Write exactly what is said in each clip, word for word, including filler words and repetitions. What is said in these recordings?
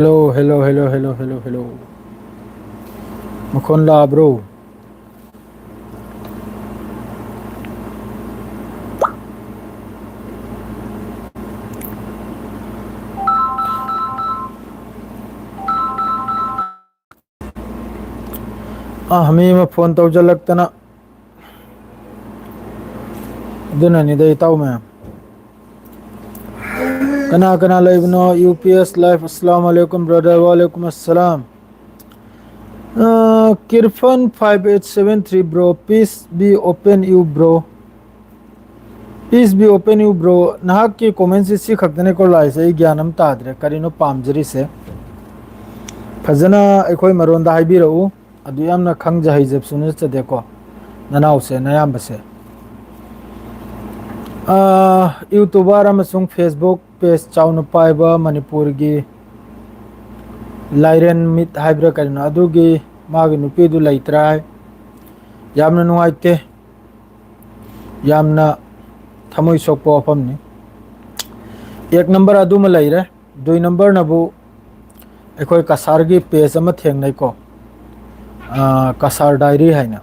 Hello, hello, hello, hello, hello, hello. ꯃꯈꯣꯟ ꯂꯥꯛꯑꯕ꯭ꯔꯣ? ꯑꯥ, ꯃꯤ ꯑꯃ phone ꯇꯧꯖꯜꯂꯛꯇꯅ꯫ ꯑꯗꯨꯅꯅꯤꯗ, ꯏꯇꯥꯎ ꯃꯌꯥꯝ꯫ ꯀꯅꯥ ꯀꯅꯥ ꯂꯩꯕꯅꯣ? ꯌꯨ ꯄꯤ ꯑꯦꯁ Live, ꯑꯁꯂꯥꯃꯨ ꯑꯂꯩꯀꯨꯝ brother, ꯋꯥꯂꯩꯀꯨꯝ ꯑꯁꯂꯥꯝ꯫ ꯑꯥ, Kirfan five eight seven three bro, peace be open you bro. Peace be open you bro. ꯅꯍꯥꯛꯀꯤ comment ꯁꯤ, ꯁꯤ ꯈꯛꯇꯅꯦꯀꯣ ꯂꯥꯛꯏꯁꯦ, ꯑꯩ ꯒ꯭ꯌꯥꯟ ꯑꯃ ꯇꯥꯗ꯭ꯔꯦ꯫ ꯀꯔꯤꯅꯣ ꯄꯥꯝꯖꯔꯤꯁꯦ? ꯐꯖꯅ ꯑꯩꯈꯣꯏ ꯃꯔꯣꯟꯗ ꯍꯥꯏꯕꯤꯔꯛꯎ꯫ ꯑꯗꯨ ꯌꯥꯝꯅ ꯈꯪꯖ ꯍꯩꯖꯕꯁꯨ ꯅꯠꯆꯗꯦꯀꯣ, ꯅꯅꯥꯎꯁꯦ, ꯅꯌꯥꯝꯕꯁꯦ꯫ ꯑꯥ, YouTuber ꯑꯃꯁꯨꯡ Facebook page ꯆꯥꯎꯅ ꯄꯥꯏꯕ ꯃꯅꯤꯄꯨꯔꯒꯤ ꯂꯥꯏꯔꯦꯟ ꯃꯤꯠ ꯍꯥꯏꯕ꯭ꯔꯥ ꯀꯔꯤꯅꯣ, ꯑꯗꯨꯒꯤ ꯃꯥꯒꯤ ꯅꯨꯄꯤꯗꯨ ꯂꯩꯇ꯭ꯔꯦ ꯍꯥꯏ꯫ ꯌꯥꯝꯅ ꯅꯨꯡꯉꯥꯏꯇꯦ, ꯌꯥꯝꯅ ꯊꯃꯣꯏ ꯁꯣꯛꯄ ꯋꯥꯐꯝꯅꯤ꯫ ꯑꯦꯛ ꯅꯝꯕꯔ ꯑꯗꯨꯃ ꯂꯩꯔꯦ꯫ ꯗꯨꯏ ꯅꯝꯕꯔꯅꯕꯨ ꯑꯩꯈꯣꯏ ꯀꯁꯥꯔꯒꯤ page ꯑꯃ ꯊꯦꯡꯅꯩꯀꯣ, ꯑꯥ, ꯀꯁꯥꯔ diary ꯍꯥꯏꯅ,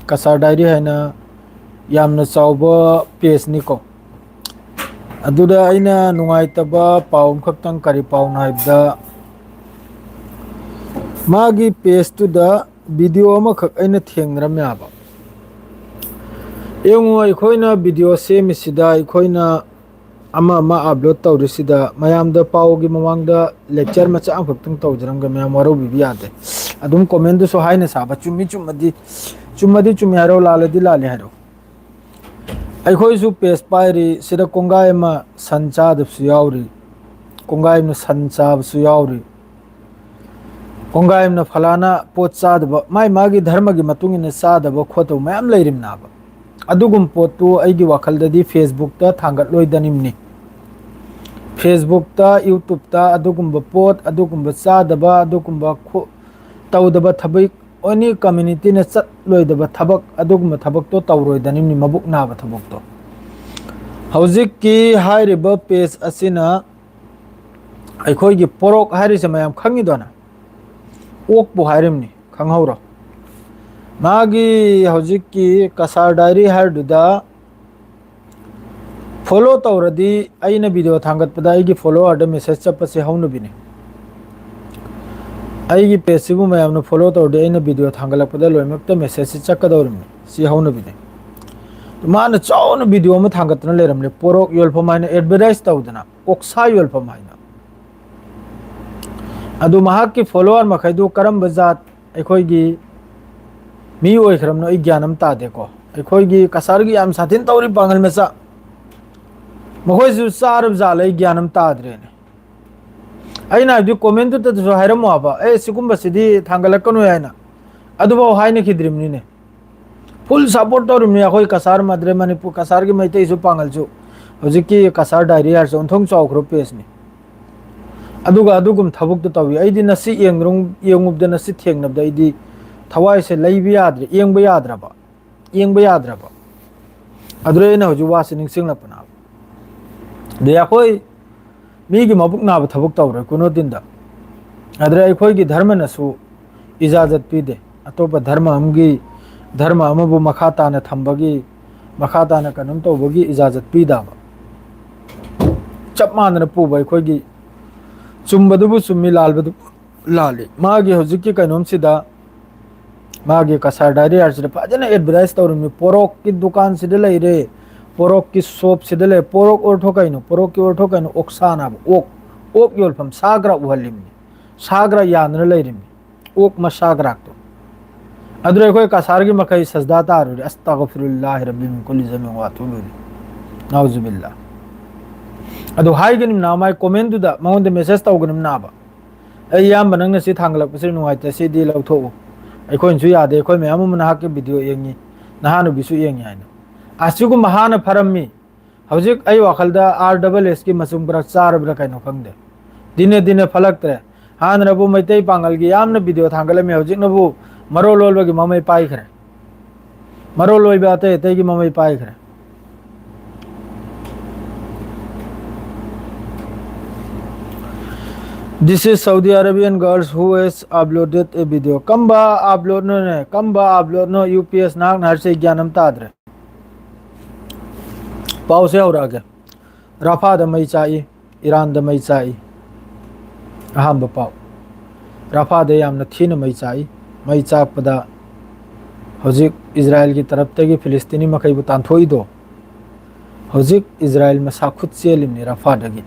ꯀꯁꯥꯔ diary ꯍꯥꯏꯅ ꯌꯥꯝꯅ ꯆꯥꯎꯕ page ꯅꯤꯀꯣ꯫ ꯑꯗꯨꯗ ꯑꯩꯅ ꯅꯨꯡꯉꯥꯏꯇꯕ ꯄꯥꯎ ꯑꯃꯈꯛꯇꯪ, ꯀꯔꯤ ꯄꯥꯎꯅꯣ ꯍꯥꯏꯕꯗ, ꯃꯥꯒꯤ page ꯇꯨꯗ video ꯑꯃꯈꯛ ꯑꯩꯅ ꯊꯦꯡꯅꯔꯝꯃꯦ ꯍꯥꯏꯕ꯫ ꯌꯦꯡꯉꯨ, ꯑꯩꯈꯣꯏꯅ video ꯁꯦꯝꯃꯤꯁꯤꯗ, ꯑꯩꯈꯣꯏꯅ ꯑꯃ ꯑꯃ upload ꯇꯧꯔꯤꯁꯤꯗ, ꯃꯌꯥꯝꯗ ꯄꯥꯎꯒꯤ ꯃꯃꯥꯡꯗ lecture ꯃꯆꯥ ꯑꯃꯈꯛꯇꯪ ꯇꯧꯖꯔꯝꯒꯦ, ꯃꯌꯥꯝ ꯋꯥꯔꯧꯕꯤꯕ ꯌꯥꯗꯦ꯫ ꯑꯗꯨꯝ comment ꯗꯨꯁꯨ ꯍꯥꯏꯅ ꯁꯥꯕ, ꯆꯨꯝꯃꯤ ꯆꯨꯝꯃꯗꯤ, ꯆꯨꯝꯃꯗꯤ ꯆꯨꯝꯃꯤ ꯍꯥꯏꯔꯣ, ꯂꯥꯜꯂꯗꯤ ꯂꯥꯜꯂꯤ ꯍꯥꯏꯔꯣ꯫ ꯑꯩꯈꯣꯏꯁꯨ page ꯄꯥꯏꯔꯤ, ꯁꯤꯗ ꯀꯣꯡꯒꯥꯏ ꯑꯃ ꯁꯟ ꯆꯥꯗꯕꯁꯨ ꯌꯥꯎꯔꯤ, ꯀꯣꯡꯒꯥꯏ ꯑꯃꯅ ꯁꯟ ꯆꯥꯕꯁꯨ ꯌꯥꯎꯔꯤ, ꯀꯣꯡꯒꯥꯏ ꯑꯃꯅ ꯐꯂꯥꯅ ꯄꯣꯠ ꯆꯥꯗꯕ, ꯃꯥꯏ ꯃꯥꯒꯤ ꯙꯔꯃꯒꯤ ꯃꯇꯨꯡ ꯏꯟꯅ ꯆꯥꯗꯕ ꯈꯣꯠꯇꯕ ꯃꯌꯥꯝ ꯂꯩꯔꯤꯕꯅꯦꯕ꯫ ꯑꯗꯨꯒꯨꯝꯕ ꯄꯣꯠꯇꯨ ꯑꯩꯒꯤ ꯋꯥꯈꯜꯗꯗꯤ Facebook ꯇ ꯊꯥꯡꯒꯠꯂꯣꯏꯗꯅꯤꯝꯅꯤ꯫ Facebook ꯇ, YouTube ꯇ ꯑꯗꯨꯒꯨꯝꯕ ꯄꯣꯠ, ꯑꯗꯨꯒꯨꯝꯕ ꯆꯥꯗꯕ, ꯑꯗꯨꯒꯨꯝꯕ ꯈꯣ-, ꯇꯧꯗꯕ ꯊꯕꯛ, any community ꯅ ꯆꯠꯂꯣꯏꯗꯕ ꯊꯕꯛ, ꯑꯗꯨꯒꯨꯝꯕ ꯊꯕꯛꯇꯣ ꯇꯧꯔꯣꯏꯗꯅꯤꯝꯅꯤ, ꯃꯕꯨꯛ ꯅꯥꯕ ꯊꯕꯛꯇꯣ꯫ ꯍꯧꯖꯤꯛꯀꯤ ꯍꯥꯏꯔꯤꯕ page ꯑꯁꯤꯅ ꯑꯩꯈꯣꯏꯒꯤ ꯄꯣꯔꯣꯛ ꯍꯥꯏꯔꯤꯁꯦ ꯃꯌꯥꯝ ꯈꯪꯉꯤꯗꯅ, ꯑꯣꯛꯄꯨ ꯍꯥꯏꯔꯤꯕꯅꯤ, ꯈꯪꯍꯧꯔꯣ꯫ ꯃꯥꯒꯤ ꯍꯧꯖꯤꯛꯀꯤ ꯀꯁꯥꯔ ꯗꯥꯏꯔꯤ ꯍꯥꯏꯔꯗꯨꯗ ꯐꯣꯂꯣ ꯇꯧꯔꯗꯤ, ꯑꯩꯅ ꯚꯤꯗꯤꯑꯣ ꯊꯥꯡꯒꯠꯄꯗ ꯑꯩꯒꯤ ꯐꯣꯂꯣꯋꯔꯗ ꯃꯦꯁꯦꯖ ꯆꯠꯄꯁꯦ ꯍꯧꯅꯕꯤꯅꯤ꯫ ꯑꯩꯒꯤ ꯄꯦꯖꯁꯤꯕꯨ ꯃꯌꯥꯝꯅ ꯐꯣꯂꯣ ꯇꯧꯔꯗꯤ, ꯑꯩꯅ ꯚꯤꯗꯤꯑꯣ ꯊꯥꯡꯒꯠꯂꯛꯄꯗ ꯂꯣꯏꯅꯃꯛꯇ ꯃꯦꯁꯦꯖꯁꯤ ꯆꯠꯀꯗꯧꯔꯤꯕꯅꯤ꯫ ꯁꯤ ꯍꯧꯅꯕꯤꯅꯤ꯫ ꯃꯥꯅ ꯆꯥꯎꯅ ꯚꯤꯗꯤꯑꯣ ꯑꯃ ꯊꯥꯡꯒꯠꯇꯅ ꯂꯩꯔꯝꯂꯦ, ꯄꯣꯔꯣꯛ ꯌꯣꯜꯐꯝ ꯍꯥꯏꯅ ꯑꯦꯗꯚꯔꯇꯥꯏꯁ ꯇꯧꯗꯅ, ꯑꯣꯛꯁꯥ ꯌꯣꯜꯐꯝ ꯍꯥꯏꯅ꯫ ꯑꯗꯨ ꯃꯍꯥꯛꯀꯤ ꯐꯣꯂꯣꯋꯔ ꯃꯈꯩꯗꯨ ꯀꯔꯝꯕ ꯖꯥꯠ ꯑꯩꯈꯣꯏꯒꯤ ꯃꯤ ꯑꯣꯏꯈ꯭ꯔꯕꯅꯣ ꯑꯩ ꯒ꯭ꯌꯥꯟ ꯑꯃ ꯇꯥꯗꯦꯀꯣ꯫ ꯑꯩꯈꯣꯏꯒꯤ ꯀꯁꯥꯔꯒꯤ ꯌꯥꯝ ꯁꯥꯊꯤꯅ ꯇꯧꯔꯤ ꯄꯥꯡꯒꯜ ꯃꯆꯥ, ꯃꯈꯣꯏꯁꯨ ꯆꯥꯔꯕ ꯖꯥꯠꯂ ꯑꯩ ꯒ꯭ꯌꯥꯟ ꯑꯃ ꯇꯥꯗ꯭ꯔꯦꯅꯦ꯫ ꯑꯩꯅ ꯍꯥꯏꯕꯗꯤ ꯀꯣꯃꯦꯟꯗꯨꯗꯁꯨ ꯍꯥꯏꯔꯝꯃꯣ ꯍꯥꯏꯕ, "ꯑꯦ, ꯁꯤꯒꯨꯝꯕꯁꯤꯗꯤ ꯊꯥꯡꯒꯠꯂꯛꯀꯅꯨ" ꯍꯥꯏꯅ꯫ ꯑꯗꯨꯐꯥꯎ ꯍꯥꯏꯅꯈꯤꯗ꯭ꯔꯤꯕꯅꯤꯅꯦ꯫ ꯐꯨꯜ ꯁꯞꯄꯣꯔꯠ ꯇꯧꯔꯤꯕꯅꯤ ꯑꯩꯈꯣꯏ ꯀꯁꯥꯔ ꯃꯗ꯭ꯔꯦ ꯃꯅꯤꯄꯨꯔ, ꯀꯁꯥꯔꯒꯤ ꯃꯩꯇꯩꯁꯨ ꯄꯥꯡꯒꯜꯁꯨ꯫ ꯍꯧꯖꯤꯛꯀꯤ ꯀꯁꯥꯔ ꯗꯥꯏꯔꯤ ꯍꯥꯏꯔꯁꯨ ꯑꯣꯟꯊꯣꯡ ꯆꯥꯎꯈ꯭ꯔꯕ ꯄꯦꯖꯅꯤ꯫ ꯑꯗꯨꯒ ꯑꯗꯨꯒꯨꯝ ꯊꯕꯛꯇꯣ ꯇꯧꯏ꯫ ꯑꯩꯗꯤ ꯅꯁꯤ ꯌꯦꯡꯉꯨꯕꯗ, ꯅꯁꯤ ꯊꯦꯡꯅꯕꯗ ꯑꯩꯗꯤ ꯊꯋꯥꯏꯁꯦ ꯂꯩꯕ ꯌꯥꯗ꯭ꯔꯦ, ꯌꯦꯡꯕ ꯌꯥꯗ꯭ꯔꯕ, ꯌꯦꯡꯕ ꯌꯥꯗ꯭ꯔꯕ꯫ ꯑꯗꯨꯗ ꯑꯩꯅ ꯍꯧꯖꯤꯛ ꯋꯥꯁꯦ ꯅꯤꯡꯁꯤꯡꯂꯛꯄꯅꯦꯕ꯫ ꯑꯗꯩ ꯑꯩꯈꯣꯏ ꯃꯤꯒꯤ ꯃꯕꯨꯛ ꯅꯥꯕ ꯊꯕꯛ ꯇꯧꯔꯣꯏ ꯀꯨꯅꯣ ꯗꯤꯟꯗ꯫ ꯑꯗꯨꯗ ꯑꯩꯈꯣꯏꯒꯤ ꯙꯔꯃꯅꯁꯨ ꯏꯖꯥꯖꯠ ꯄꯤꯗꯦ꯫ ꯑꯇꯣꯞꯄ ꯙꯔꯃ ꯑꯃꯒꯤ, ꯙꯔꯃ ꯑꯃꯕꯨ ꯃꯈꯥ ꯇꯥꯅ ꯊꯝꯕꯒꯤ, ꯃꯈꯥ ꯇꯥꯅ ꯀꯩꯅꯣꯝ ꯇꯧꯕꯒꯤ ꯏꯖꯥꯖꯠ ꯄꯤꯗꯕ꯫ ꯆꯞ ꯃꯥꯟꯅꯅ ꯄꯨꯕ ꯑꯩꯈꯣꯏꯒꯤ ꯆꯨꯝꯕꯗꯨꯕꯨ ꯆꯨꯝꯃꯤ, ꯂꯥꯜꯕꯗꯨ ꯂꯥꯜꯂꯤ꯫ ꯃꯥꯒꯤ ꯍꯧꯖꯤꯛꯀꯤ ꯀꯩꯅꯣꯝꯁꯤꯗ, ꯃꯥꯒꯤ ꯀꯁꯥꯔ ꯗꯥꯏꯔꯤ ꯍꯥꯏꯁꯤꯗ ꯐꯖꯅ ꯑꯦꯗꯚꯔꯇꯥꯏꯁ ꯇꯧꯔꯝꯃꯤ꯫ ꯄꯣꯔꯣꯛꯀꯤ ꯗꯨꯀꯥꯟꯁꯤꯗ ꯂꯩꯔꯦ, ꯄꯣꯔꯣꯛꯀꯤ ꯁꯣꯞꯁꯤꯗ ꯂꯩꯔꯦ꯫ ꯄꯣꯔꯣꯛ ꯑꯣꯔꯊꯣ ꯀꯩꯅꯣ? ꯄꯣꯔꯣꯛꯀꯤ ꯑꯣꯔꯊꯣ ꯀꯩꯅꯣ? ꯑꯣꯛꯁꯥꯅꯕ, ꯑꯣꯛ, ꯑꯣꯛ ꯌꯣꯜꯐꯝ, ꯁꯥꯒ꯭ꯔꯥꯛ ꯎꯍꯜꯂꯤꯕꯅꯤ꯫ ꯁꯥꯒ꯭ꯔꯥꯛ ꯌꯥꯟꯗꯅ ꯂꯩꯔꯤꯕꯅꯤ꯫ ꯑꯣꯛ ꯃꯁꯥꯒ꯭ꯔꯥꯛꯇꯣ꯫ ꯑꯗꯨꯗ ꯑꯩꯈꯣꯏ ꯀꯁꯥꯔꯒꯤ ꯃꯈꯩ ꯁꯖꯗꯥ ꯇꯥꯔꯨꯔꯦ꯫ "ꯑꯁꯇꯒꯐꯤꯔꯨꯜꯂꯥꯍꯤ ꯔꯕꯤ ꯃꯤꯟ ꯀꯨꯜꯂꯤ ꯖꯃꯤꯟ ꯋꯥ ꯑꯇꯨꯕꯨ ꯏꯂꯩꯍꯤ꯫ ꯅꯥꯎꯖꯨꯕꯤꯜꯂꯥ"꯫ ꯑꯗꯨ ꯍꯥꯏꯒꯅꯤ ꯅꯥ ꯃꯥꯏ ꯀꯣꯃꯦꯟꯗꯨꯗ, ꯃꯉꯣꯟꯗ ꯃꯦꯁꯦꯖ ꯇꯧꯒꯅꯤ ꯅꯥꯕ꯫ "ꯑꯩ ꯏꯌꯥꯝꯕ, ꯅꯪꯅ ꯁꯤ ꯊꯥꯡꯒꯠꯂꯛꯄꯁꯤ ꯅꯨꯡꯉꯥꯏꯇꯦ, ꯁꯤꯗꯤ ꯂꯧꯊꯣꯛꯎ꯫ ꯑꯩꯈꯣꯏꯅꯁꯨ ꯌꯥꯗꯦ, ꯑꯩꯈꯣꯏ ꯃꯌꯥꯝ ꯑꯃ ꯅꯍꯥꯛꯀꯤ ꯚꯤꯗꯤꯑꯣ ꯌꯦꯡꯉꯤ, ꯅꯍꯥ ꯅꯨꯄꯤꯁꯨ ꯌꯦꯡꯉꯤ" ꯍꯥꯏꯅ꯫ ꯑꯁꯤꯒꯨꯝꯕ ꯍꯥꯟꯅ ꯐꯔꯝꯃꯤ꯫ ꯍꯧꯖꯤꯛ ꯑꯩ ꯋꯥꯈꯜꯗ ꯑꯥꯔ ꯗꯕꯜ ꯑꯦꯁꯀꯤ ꯃꯆꯨꯝ ꯈꯔ ꯆꯥꯔꯕ꯭ꯔꯥ ꯀꯩꯅꯣ ꯈꯪꯗꯦ꯫ ꯗꯤꯅꯦ ꯗꯤꯅꯦ ꯐꯠꯂꯛꯇ꯭ꯔꯦ꯫ ꯍꯥꯟꯅꯅꯕꯨ ꯃꯩꯇꯩ ꯄꯥꯡꯒꯜꯒꯤ ꯌꯥꯝꯅ ꯚꯤꯗꯤꯑꯣ ꯊꯥꯡꯒꯠꯂꯝꯃꯤ, ꯍꯧꯖꯤꯛꯅꯕꯨ ꯃꯔꯣꯜ ꯂꯣꯜꯕꯒꯤ ꯃꯃꯩ ꯄꯥꯏꯈ꯭ꯔꯦ꯫ ꯃꯔꯣꯜ ꯂꯣꯏꯕ ꯑꯇꯩ ꯑꯇꯩꯒꯤ ꯃꯃꯩ ꯄꯥꯏꯈ꯭ꯔꯦ꯫ This is Saudi Arabian girls who has uploaded a video. ꯀꯝꯕ ꯑꯞꯂꯣꯗꯅꯣꯅꯦ? ꯀꯝꯕ ꯑꯞꯂꯣꯗꯅꯣ? ꯌꯨ ꯄꯤ ꯑꯦꯁ, ꯅꯍꯥꯛꯅ ꯍꯥꯏꯔꯤꯁꯦ ꯑꯩ ꯒ꯭ꯌꯥꯟ ꯑꯃ ꯇꯥꯗ꯭ꯔꯦ꯫ ꯄꯥꯎꯁꯦ ꯍꯧꯔꯛꯑꯒꯦ꯫ ꯔꯥꯐꯥꯗ ꯃꯩ ꯆꯥꯛꯏ, ꯏꯔꯥꯟꯗ ꯃꯩ ꯆꯥꯛꯏ꯫ ꯑꯍꯥꯟꯕ ꯄꯥꯎ, ꯔꯥꯐꯥꯗ ꯌꯥꯝꯅ ꯊꯤꯅ ꯃꯩ ꯆꯥꯛꯏ꯫ ꯃꯩ ꯆꯥꯛꯄꯗ ꯍꯧꯖꯤꯛ ꯏꯖꯔꯥꯌꯦꯜꯒꯤ ꯇꯔꯞꯇꯒꯤ ꯐꯤꯂꯤꯁꯇꯤꯅꯤ ꯃꯈꯩꯕꯨ ꯇꯥꯟꯊꯣꯛꯏꯗꯣ, ꯍꯧꯖꯤꯛ ꯏꯖꯔꯥꯌꯦꯜ ꯃꯁꯥ ꯈꯨꯠ ꯆꯦꯜꯂꯤꯕꯅꯤ ꯔꯥꯐꯥꯗꯒꯤ